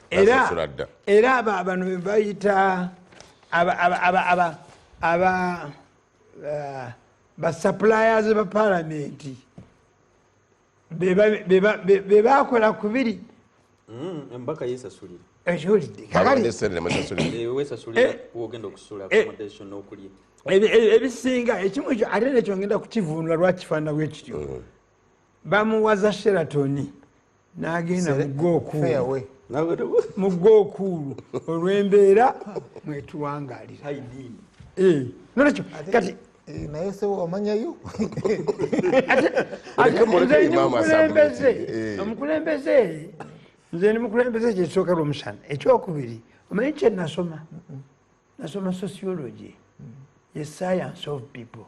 era Basasula dda. Era aba bano be bayita aba basuppliers ba palamenti be bakola kubiri. Embaka yesasulira. Ekiwulidde? Balonda Kakati esente ne musasulira. Wesasulira wogenda okusula, accommodation n'okulya. Ebisinga ekimu ekyo ate nekyo ngenda kukivuunula lwakifaanana bwe kityo. Bamuwaza Sheraton n'agenda mu Gookuulu, Fairway. mu Gookuulu olw'embeera mwetuwangalira. Nolwekyo kati Naye sebo omanyayo. Muleke nze ndi Imam mukulembeze. asabuleti. Omukulembeze, nze ndi mukulembeze kyekisooka lwomusana. Ekyokubiri, omanyi kye nasoma? Nasoma sociology, ye science of people.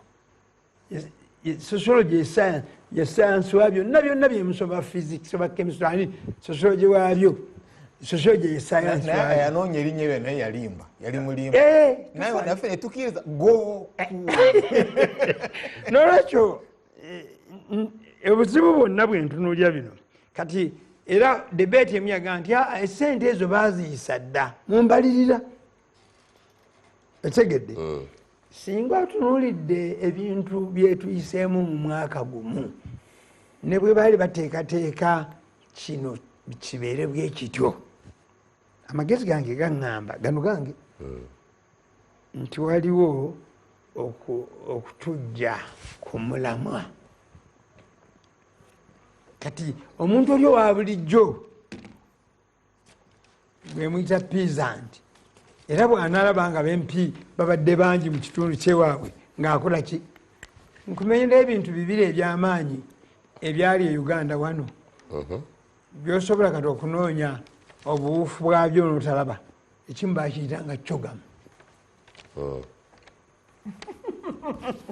Sociology ye science, ye science wa byonna byonna byemusoma, physics oba chemistry ani, sociology waabyo. Sociology ye science Naye waabyo. ayanoonya erinnya eryo naye yalimba, yali mulimba. Naye naffe netukkiriza go. Nolwekyo obuzibu bwonna bwentunuulya bino kati, era debate emu yagaa nti "Ah, esente ezo baaziyisa dda mumbalirira." Etegedde? Singa otunuulidde ebintu byetuyiseemu mu mwaka gumu, ne bwe baali bateekateeka kino kibeere bwe kityo, amagezi gange gaŋŋamba gano gange nti waliwo okutujja ku mulamwa. Kati omuntu oli owa bulijjo gwe muyita peasant, era bw'anaalaba nga bempi babadde bangi mu kitundu kyewaabwe ng'akola ki? Nkumenyera ebintu bibiri eby'amaanyi ebyali e Uganda wano byosobola kati okunoonya obuwufu bwabyo n'otalaba. Ekimu bakiyitanga CHOGM.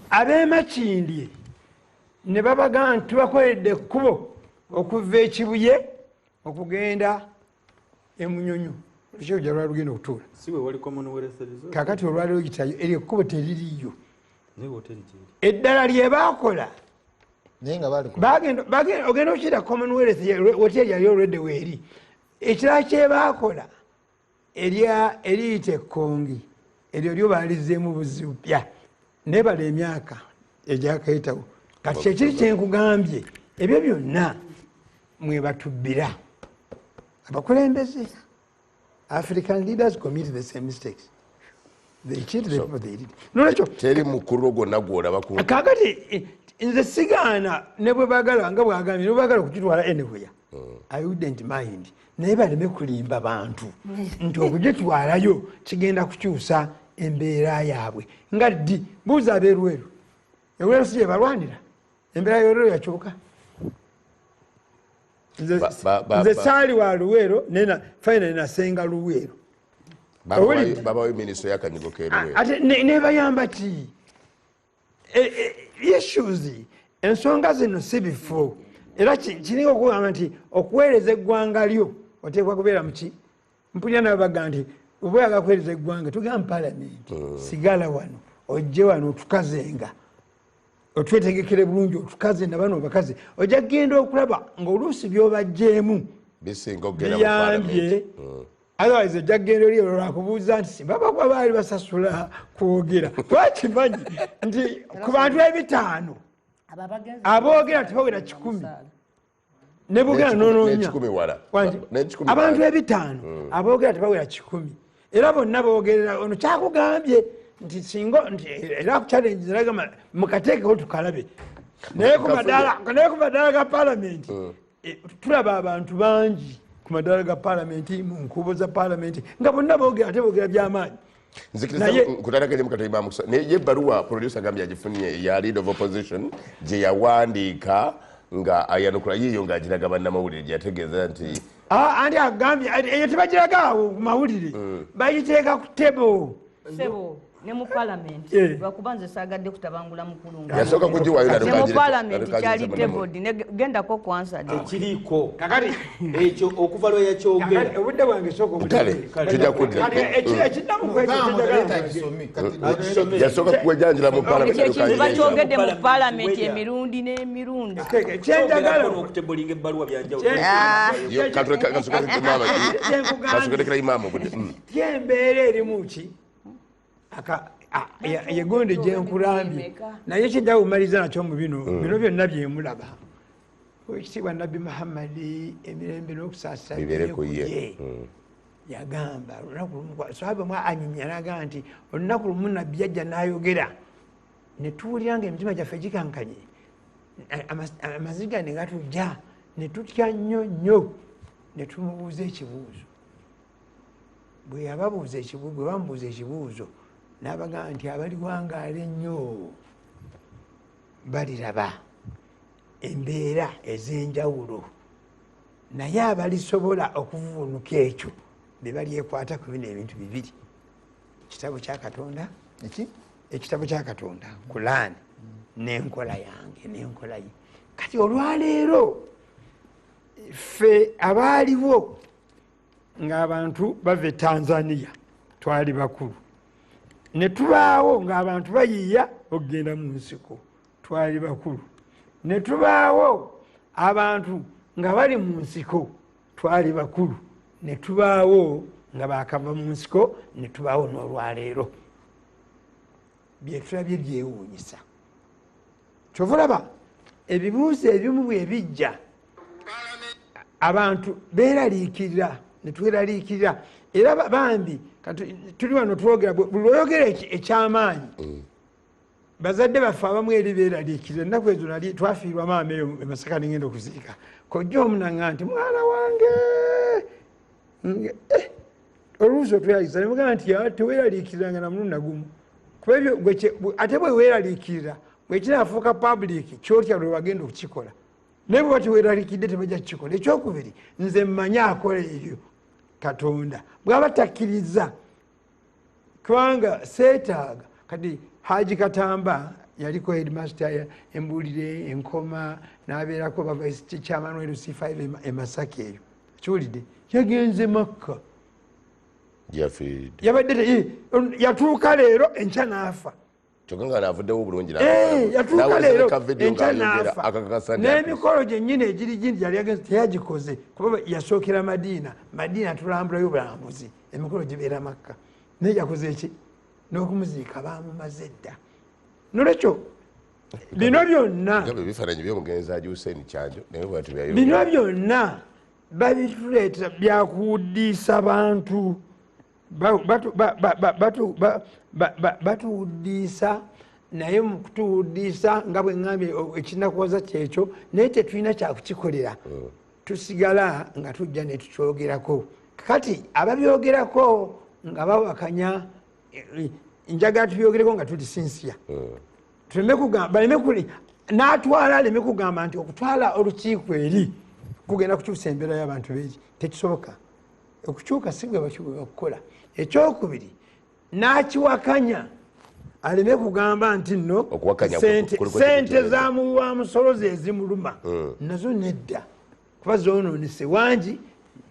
Ab'emakindye ne babaga nti tubakoledde ekkubo okuva ekibuye okugenda emunyonyo. Olukiiko lwali lugenda okutuula. Kakati olwaliwo gitayo eryo ekkubo teririiyo. Eddala lye baakola ogenda okukiyita Commonwealth Hotel yali olwedde weeri. Ekirala kye baakola eriyita ekkongi eryo lyo baalizzeemu buzibu pya naye bala emyaka egyakayitawo. Kati kyekiri kyenkugambye, ebyo byonna mwe batubbira abakulembeze. African leaders commit the same mistakes. They cheat the people they lead. Nolwekyo teri mukulu gwonna gw'olaba ku kakati nze sigaana ne bwe baagala nga bwagambye ne bwe baagala okugitwala anywhere, I wouldn't mind, naye baleme kulimba bantu nti okugitwalayo kigenda kukyusa embeera yaabwe. Nga ddi buuza ab'erweru, erweru si gye balwanira, embeera y'olweru yakyuka. Nze saali wa Luweero finally nasenga Luweero. Babawe minisita y'akanyigo k'eruweero. Ate nebayamba ki? Issues ensonga zino si bifo, era kiringa okugamba nti okuweereza eggwanga lyo oteekwa kubeera muki. Mpulira nabo bagamba nti oba oyagala kuweereza eggwanga tugamba palamenti, sigala wano ojje wano otukazenga otwetegekere bulungi otukaze na bano bakazi, ojja kugenda okulaba ng'oluusi by'obajjeemu biyambye. Otherwise ojja kugenda oli olwo lwakubuuza nti simba bakuba baali basasula kwogera. Twakimanyi nti ku bantu 5 aboogera tebawera 10 ne bogera n'onoonya abantu 5 aboogera tebawera 10, era bonna boogerera ono kyakugambye nti singa nti era ku challenge nagamba mukateekewo tukalabe. Naye ku madaala ga palamenti tulaba abantu bangi ku madaala ga palamenti, mu nkubo za palamenti nga bonna boogera ate boogera by'amaanyi. Nzikiriza nkutalaganye mukatoyi ba mukisa. Naye ye ebbaluwa producer agambye yagifunye ya leader of opposition gye yawandiika nga ayanukula yiiyo ng'agiraga bannamawulire gye yategeeza nti anti agambye eyo tebagiraga awo ku mawulire, bagiteeka ku table. Sebo ne mu parliament lwakuba nze saagadde kutabangula mukulu nga yasooka kugiwaayo ne mu parliament kyali tabled ne gendako ku answer tekiriiko. Kakati ekyo okuva lwe yakyogera obudde bwange sooka obutale tujja kudda ekiddamu ku ekyo yasooka kuwejanjula mu parliament ekintu bakyogedde mu parliament emirundi n'emirundi. Kyenjagala okutebolinga ebbaluwa byanjawulo kasukelekera imaamu obudde tyembeera erimu ki yegonde gyenkulambye naye kyenjagala okumaliza nakyo mu bino bino byonna byemulaba. Oweekitiibwa Nabbi Muhammadi emirembe n'okusaasira bibeere ku ye yagamba olunaku lumu swahaba mwa anyumya n'agamba nti olunaku lumu Nabbi yajja n'ayogera ne tuwulira nga emitima gyaffe gikankanye, amaziga ne gatujja ne tutya nnyo nnyo ne tumubuuza ekibuuzo. Bwe yababuuza ekibuuzo, bwe bamubuuza ekibuuzo n'abagamba nti abaliwangaala ennyo baliraba embeera ez'enjawulo, naye abalisobola okuvuunuka ekyo be balyekwata ku bino ebintu bibiri: ekitabo kya Katonda, ekitabo kya Katonda Kulaani, n'enkola yange n'enkola ye. Kati olwaleero ffe abaaliwo ng'abantu bava e Tanzania twali bakulu, ne tubaawo ng'abantu bayiiya okugenda mu nsiko twali bakulu, ne tubaawo abantu nga bali mu nsiko twali bakulu, ne tubaawo nga baakava mu nsiko, ne tubaawo n'olwaleero. Byetulabye byewuunyisa. Kyova olaba ebibuuzo ebimu bwe bijja abantu beeraliikirira ne tweraliikirira. Era bambi tuli wano twogera, buli lw'oyogera ekyamaanyi bazadde baffe abamu eri beeraliikirira. Ennaku ezo nali twafiirwa maama eyo e Masaka nengenda okuziika, kojja omunanga nti mwana wange oluusi otweraliikiriza nemugamba nti teweeraliikiriranga na mulundi nagumu. Kuba ebyo ate bwe weeraliikirira bwekinafuuka public kyotya lwe wagenda okukikola, naye bwe teweeraliikiridde tebajja kukikola. Ekyokubiri, nze mmanyi akola ebyo Katonda bw'aba takkiriza, kubanga seetaaga. Kati Haji Katamba yaliko headmaster Embuulire Enkoma, n'abeerako ba vice chairman wa LC5 e Masaka eyo. Kiwulidde yagenze Makka, yabadde yatuuka leero enkya n'afa. Kyokka nga naavuddewo bulungi, yatuuka leero enkya n'afa. N'emikolo gyennyini egiri gindi yali agenze teyagikoze, kuba yasookera Madiina. Madiina tulambulayo bulambuzi, emikolo gibeera Makka. Naye yakoze eki? N'okumuziika baamumaze dda. Nolwekyo bino byonna ebifaananyi by'omugenzi Haji Hussein Kyanjo naye bw'atyo byayogera. Bino byonna babituleetera byakuwuddiisa bantu, batuwuddiisa. Naye mu kutuwuddiisa nga bwe ŋŋambye ekinakuwaza kyekyo, naye tetulina kyakukikolera, tusigala nga tujja ne tukyogerako. Kati ababyogerako nga bawakanya, njagala tubyogereko nga tuli sinsiya, tuleme kugamba, baleme kuli n'atwala aleme kugamba nti okutwala olukiiko eri kugenda kukyusa embeera y'abantu beegi. Tekisoboka. Okukyuka si gwe bakukola. Ekyokubiri, n'akiwakanya aleme kugamba nti nno sente za muwi wa musolo ze zimuluma, nazo nedda, kuba zoonoonese wangi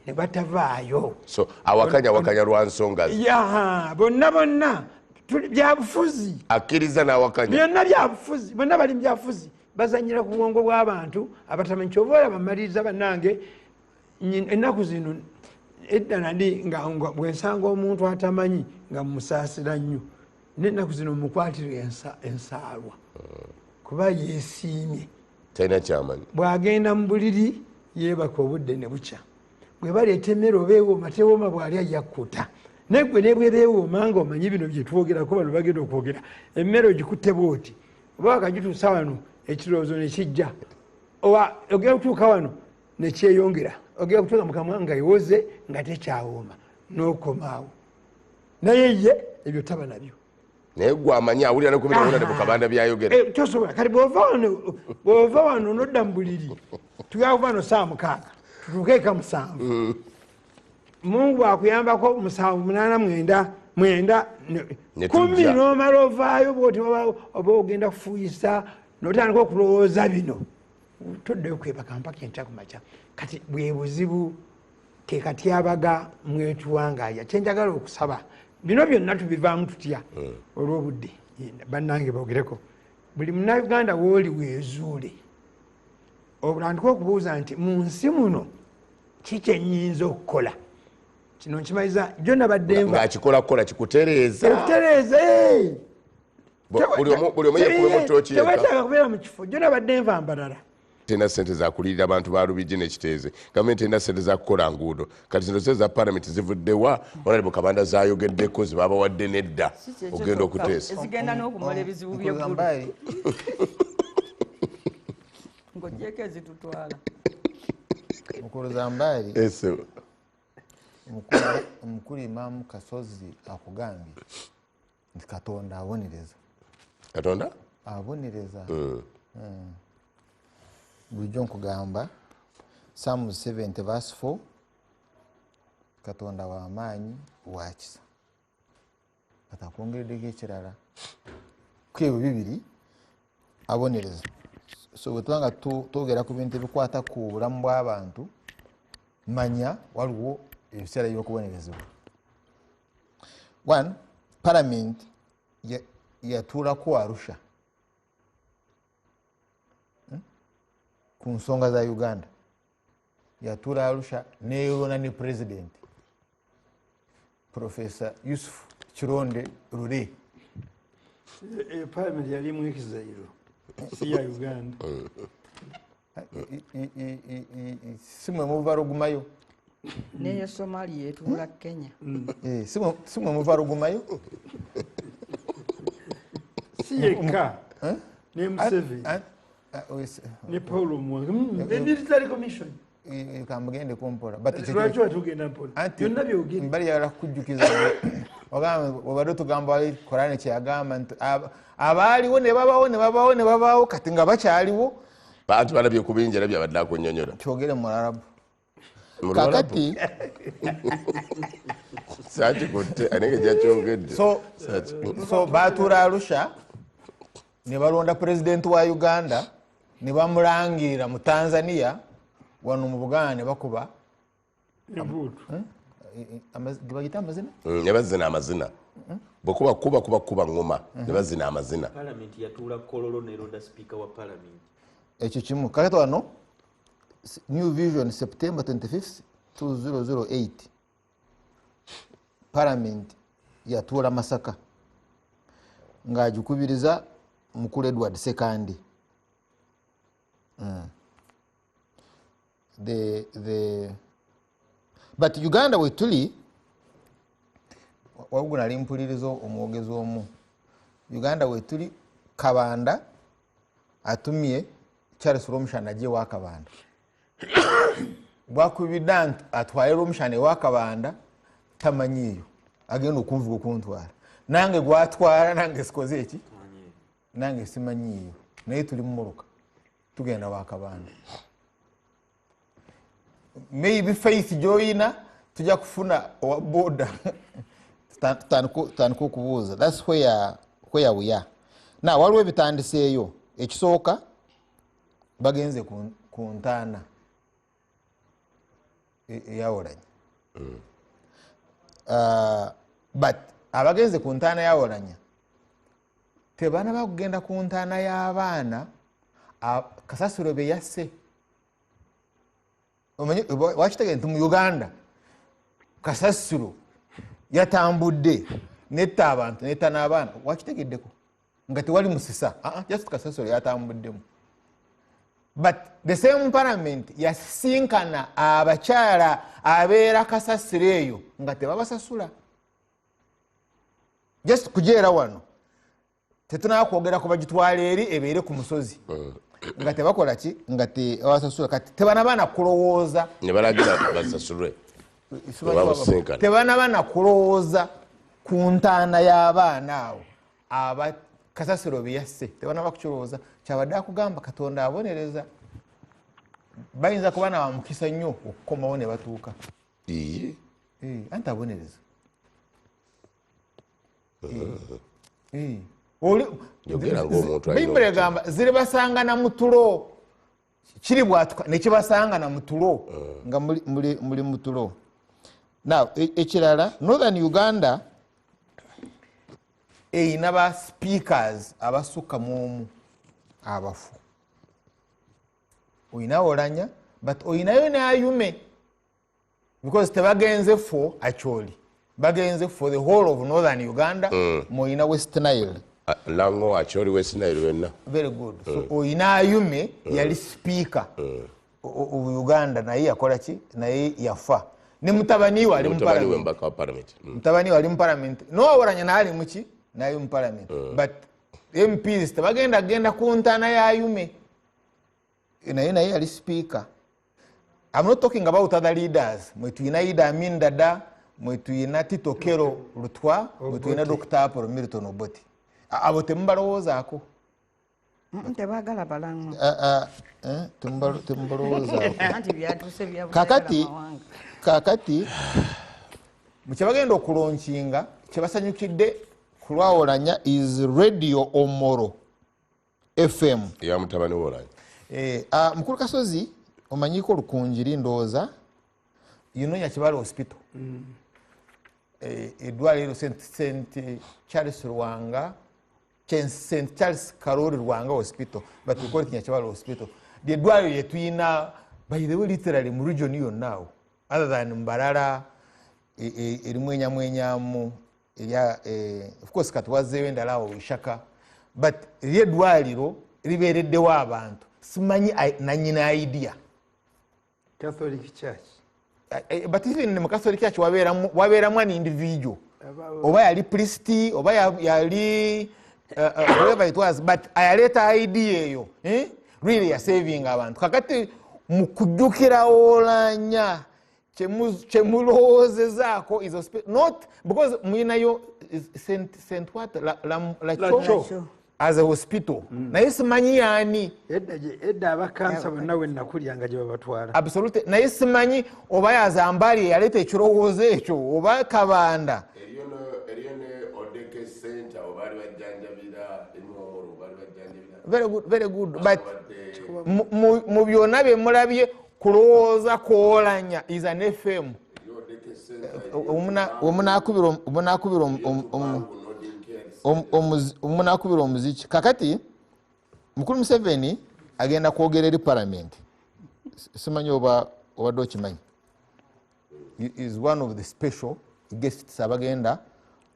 ne batavaayo. So awakanya wakanya lwa nsonga bonna bonna byabufuzi, akkiriza n'awakanya byonna byabufuzi, bonna bali mu byabufuzi, bazanyira ku bwongo bw'abantu abatamanyi. Kyova olaba mmaliriza bannange, ennaku zino edda nali nga bwensanga omuntu atamanyi nga mmusaasira nnyo, n'ennaku zino mukwatira ensaalwa, kuba yeesiimye, talina kyamanyi. Bw'agenda mu buliri yeebaka obudde ne bukya, bwe baleeta emmere oba ewooma tewooma, bw'alya yakkuta. Naye gwe ne bweba ewooma nga omanyi bino bye twogerako, bano bagenda okwogera, emmere ogikutte bw'oti, oba wakagituusa wano ekirowoozo ne kijja, oba ogenda kutuuka wano ne kyeyongera, ogenda kutuuka mu kamwa nga ewoze nga tekyawooma, n'okomaawo. Naye ye ebyo taba nabyo. Naye gwe amanyi awulira n'okubira ne Bukabanda byayogera. Tosobola. Kati bw'ova wano n'odda mu buliri, tugenda kuva wano ssaawa 6 tutuuke eka 7. Mungu akuyambako 7, 8, 9, 9, 10 n'omala ovaayo bw'oti oba ogenda kufuuyisa n'otandika okulowooza bino, toddayo kwebaka mpaka enkya ku makya. Kati bwe buzibu ke katyabaga mwetuwangaaya. Kyenjagala okusaba, bino byonna tubivaamu tutya olw'obudde bannange boogereko. Buli munnayuganda w'oli weezuule, otandike okubuuza nti mu nsi muno ki kye nnyinza okukola. Kino nkimaliza jjo nabadde nva ng'akikola kukola kikutereeza. Ekutereeza. Buli omu yeekubemu ttooki yekka. Teweetaaga kubeera mu kifo. Jjo nabadde nva Mbarara. Terina ssente za kulirira abantu ba Lubigi n'Ekiteeze. Gavumenti terina ssente za kukola nguudo. Kati zino ssente za paalamenti zivudde wa? Honorable Kabanda zaayogeddeko ze baabawadde nedda ogenda okuteesa. Ezigenda n'okumala ebizibu by'eggulu. Ng'oggyeko ezitutwala. Mukulu Zambaali, omukulu Imam Kasozi akugambye nti Katonda abonereza. Katonda? Abonereza. Bulijjo nkugamba Psalms 70 verse 4, Katonda w'amaanyi wa kisa. Kati akwongereddeko ekirala ku ebyo bibiri abonereza. So bwe tuba nga twogera ku bintu ebikwata ku bulamu bw'abantu, manya waliwo ebiseera by'okubonerezebwa. One, Parliament yatuulako Arusha ku nsonga za Uganda. Yatuula Arusha neeyona ne President Professor Yusuf Kironde Lule. Parliament yalimu ekizairo si ya Uganda. Simwe muva rugumayo. Neyo Somalia etuula Kenya. Simwe muva rugumayo. Si yekka ne Museveni ne Paul Muwanga ne military commission. Kamugende kumpola. But lwaki watugenda mpola? Byonna byogere. Mbali yagala kukujjukiza. Ogamba obadde otugamba wali Korani kyeyagamba nti abaaliwo ne babawo ne babawo ne babawo kati nga bakyaliwo. Bantu balabye ku bingi era byabadde akunnyonnyola. Kyogere mu Lwarabu. Kakati saakikutte anenge gyakyogedde. So baatuula Arusha ne balonda pulezidenti wa Uganda ne bamulangirira mu Tanzania wano mu Buganda ne bakuba embuutu. Bagiyita amazina? Ne bazina amazina. Bwekuba kuba kuba kuba ngoma ne bazina amazina. Parliament yatuula Kololo n'eronda sipiika wa parliament. Ekyo kimu. Kakati wano New Vision September 25th 2008 Parliament yatuula Masaka ng'agikubiriza Mukulu Edward Sekandi. But Uganda wetuli wabuguna nali mpuliriza omwogezi omu. Uganda wetuli Kabanda atumye Charles Rwomushana ajje wa Kabanda. Bwakubidde atwale Rwomushana ewa Kabanda tamanyiiyo agenda okunvuga okuntwala nange gwatwala nange sikoze eki nange simanyiiyo naye tuli mu mmotoka tugenda wa Kabanda. Maybe Faith joyina tujja kufuna owa boda tutandika okubuuza. That's where we are now. Waliwo ebitandiseeyo. Ekisooka bagenze ku ntaana eyawolanya. But abagenze ku ntaana yawolanya tebaana bakugenda ku ntaana y'abaana kasasiro be yasse. Wakitegedde nti mu Uganda kasasiro yatambudde netta abantu netta n'abaana. Wakitegeddeko nga tewali musisa. Just kasasiro yatambuddemu. But the same parliament yasinkana abakyala abeera kasasiro eyo nga tebabasasula. Just kujeera wano tetunaba kwogera ku bagitwala eri ebeere ku musozi nga tebakola ki nga tebasasula. Kati tebanaba kulowooza ne balagira basasulwe. Tebanaba kulowooza ku ntaana y'abaana abo aba kasasiro be yasse. Tebanaba kukirowooza. Kyabadde akugamba Katonda abonereza. Bayinza kuba na mukisa nnyo okukomawo ne batuuka. Anti abonereza. Bayibuli egamba ziribasanga na mutulo. Kiri bwatuka ne kibasanga na mutulo nga muli mutulo. Now ekirala Northern Uganda eyina ba speakers abasukka mu omu abafu. Oyina Olanya but oyinayo n'Ayume because tebagenze for Acholi, bagenze for the whole of Northern Uganda. Moyina West Nile. Lango Acholi West Nile wenna. Very good. So oyina Ayume yali speaker of Uganda naye yakola ki naye yafa. Ne mutabani we ali mu parliament. Mutabani we ali mu parliament. No Olanya naye ali muki naye mu parliament. But MPs tebagenda genda ku ntaana ya Ayume naye yali speaker. I'm not talking about other leaders. Mwetuyina Idi Amin Dada, mwetuyina Tito Kero Lutwa, mwetuyina Dr. Apollo Milton Obote. Abo temubalowoozaako. Tebaagala balango. Temubalowoozaako. Anti byatuuse bya Kakati mukyebagenda okulonkinga kyebasanyukidde ku lwawolanya is Radio Omoro FM. Ya mutabani w'Olanya. Mukulu Kasozi omanyiko Lukunjiri ndowooza yuno Nyakibale Hospital. Eddwaliro St Charles Lwanga, St Charles Karoli Lwanga Hospital, but we call it Nyakibale Hospital. Eddwaliro lye tuyina by the way literally mu region yonna awo other than Mbarara erimu enyamwenyamu erya, of course kati wazzeeyo endala awo Ishaka, but eryeddwaliro libeereddewo abantu, simanyi nanyina idea. Catholic Church. But even mu Catholic Church wabeeramu an individual, oba yali priest, oba yali whoever it was, but ayaleeta idea eyo, eh? Really yasaving abantu. Kakati mu kujjukira Olanya kyemulowoozezaako is a not because mulinayo Saint what Lacho as a hospital, naye simanyi yaani. Edda abakansa bonna we nakulyanga gye babatwala. Absolutely, naye simanyi oba yazambali yaleeta ekirowoozo ekyo oba Kabanda. Eriyo ne Odeke Center obaali bajjanjabira emwomolo, obaali bajjanjabira. Very good, very good. But mu byonna bye mulabye kulowooza kwolanya is an FM. Omunakubira omuziki. Kakati Mukulu Museveni agenda kwogera eri parliament. Simanyi oba obadde okimanyi. Is one of the special guests abagenda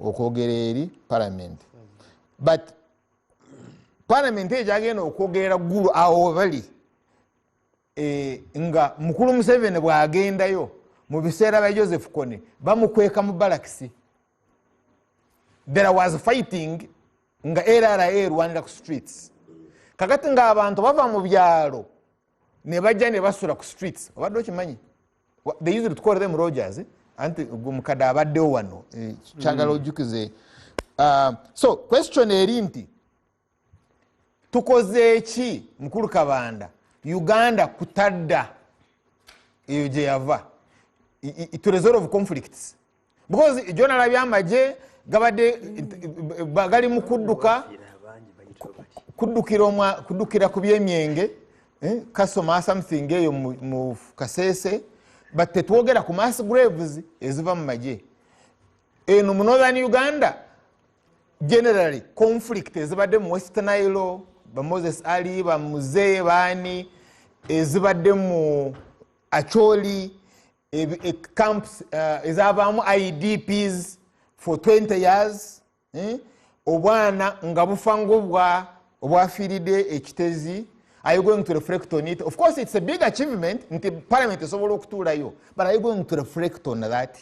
okwogera eri parliament. But parliament eyo gyagenda okwogerera Ggulu awo bali, nga Mukulu Museveni bw'agendayo mu biseera bya Joseph Kony bamukweka mu balakisi. There was fighting nga LRA erwanira ku streets. Kakati ng'abantu bava mu byalo ne bajja ne basula ku streets. Obadde okimanyi? They used to call them Rogers, eh? Anti gwe mukadde abaddewo wano, kyagala ojjukize. So question eri nti tukoze ki Mukulu Kabanda Uganda kutadda eyo gye yava to resolve conflicts? Because gyonalabye amagye gabadde gali mu kudduka kuddukira ku byemyenge, kasoma something eyo mu Kasese, but tetwogera ku mass graves eziva mu magye. Eno mu Northern Uganda generally conflict ezibadde mu West Nile, ba Moses Ali, ba Muzee baani, ezibadde mu Acholi, camps ezabaamu IDPs for 20 years, obwana nga bufa ng'obwa obwafiiridde ekitezi. Are you going to reflect on it? Of course it's a big achievement nti parliament esobola okutuulayo, but are you going to reflect on that?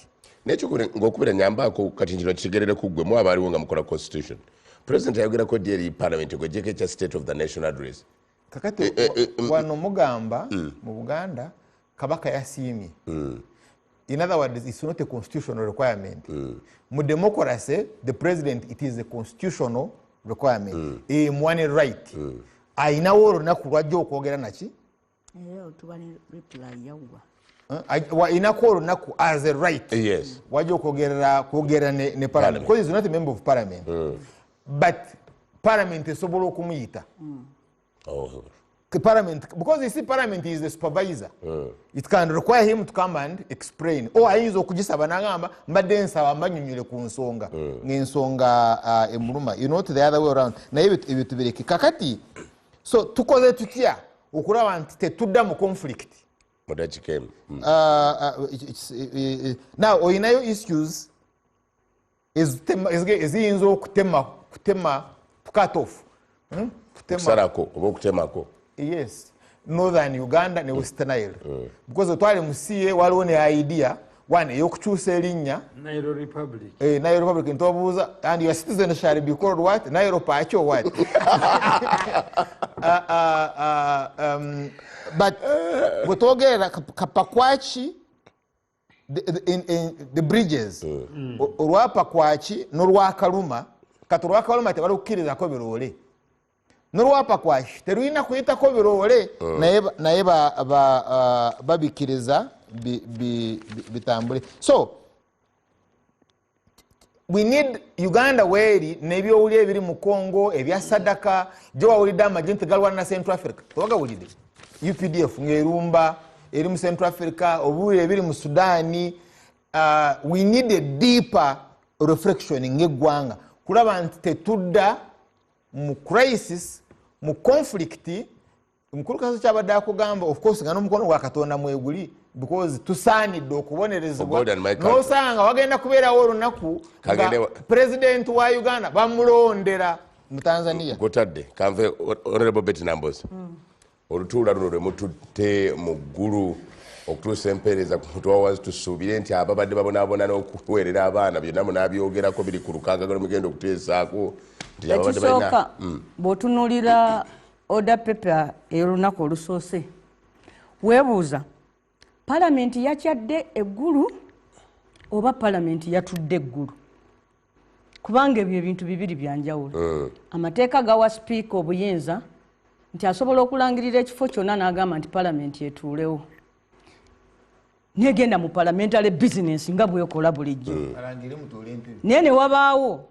Nekyokubira ng'okubira nyambaako kati kino kigerere ku ggwe mu abaaliwo nga mukola constitution. President yayogerako ddi eri parliament ng'oggyeko ekya State of the Nation Address? Kakati wano mugamba mu Buganda Kabaka yasiimye. In other words, it's not a constitutional requirement. Mu democracy, the president, it is a constitutional requirement. One right. Ayinawo olunaku lwajja okwogera naki? Era otuba ne reply yawwa. Ayinako olunaku as a right. Yes. Wajja kwogera ne parliament. Because he's not a member of parliament. But parliament esobola okumuyita. Oh. Parliament, because you see, parliament is the supervisor. It can require him to come and explain. Oh, ayinza okugisaba n'agamba mbadde nsaba mbanyonnyole ku nsonga. Ng'ensonga emuluma. You know, the other way around. Naye ebyo tubireke. Kakati, so tukoze tutya okulaba nti tetudda mu conflict. Mu dakiika emu. Now, oyinayo issues eziyinza okutema, kutema, to cut off. Kutema. Okusalako oba okutemako. Yes, Northern Uganda ne West Nile. Because twali mu CA waliwo ne idea one ey'okukyusa erinnya Nile Republic. Nile Republic ntobuuza, and your citizen shall be called what? Nile Pacho what? But bwe twogera Kapakwaki, the bridges, olwa Pakwaki n'olwa Kaluma, kati olwa Kaluma tebali kukkirizako biroole. N'olwa Pakwaki terulina kuyitako biroole, naye babikkiriza bitambule. So we need Uganda weeri n'ebyowulira ebiri mu Congo, ebya sadaka, gye wawulidde amagye nti galwana na Central Africa. Tewagawulidde. UPDF ng'erumba eri mu Central Africa, obuwulira ebiri mu Sudan. We need a deeper reflection ng'eggwanga kulaba nti tetudda mu crisis, mu conflict. Mukulu Kaso kyabadde akugamba, of course nga n'omukono gwa Katonda mweguli. Because tusaanidde okubonerezebwa. For God and my country. Nosanga wagenda kubeerawo olunaku nga president wa Uganda bamulondera mu Tanzania. Gotadde kanve Honorable Betty Nambooze. Olutuula luno lwe mututte mu ggulu okutuusa empeereza ku mutwe wa wansi, tusuubire nti ababadde babonaabona n'okuweerera abaana byonna munabyogerako biri ku lukaaga lwe mugenda okuteesaako nti ababadde balina Ekisooka, bw'otunuulira order paper ey'olunaku olusoose, weebuuza palamenti yakyadde eggulu oba palamenti yatudde eggulu, kubanga ebyo ebintu bibiri byanjawulo. Amateeka gawa sipiika obuyinza nti asobola okulangirira ekifo kyonna n'agamba nti palamenti etuulewo, negenda mu parliamentary business nga bwekola bulijjo. Alangire mutuule entebe. Naye ne wabaawo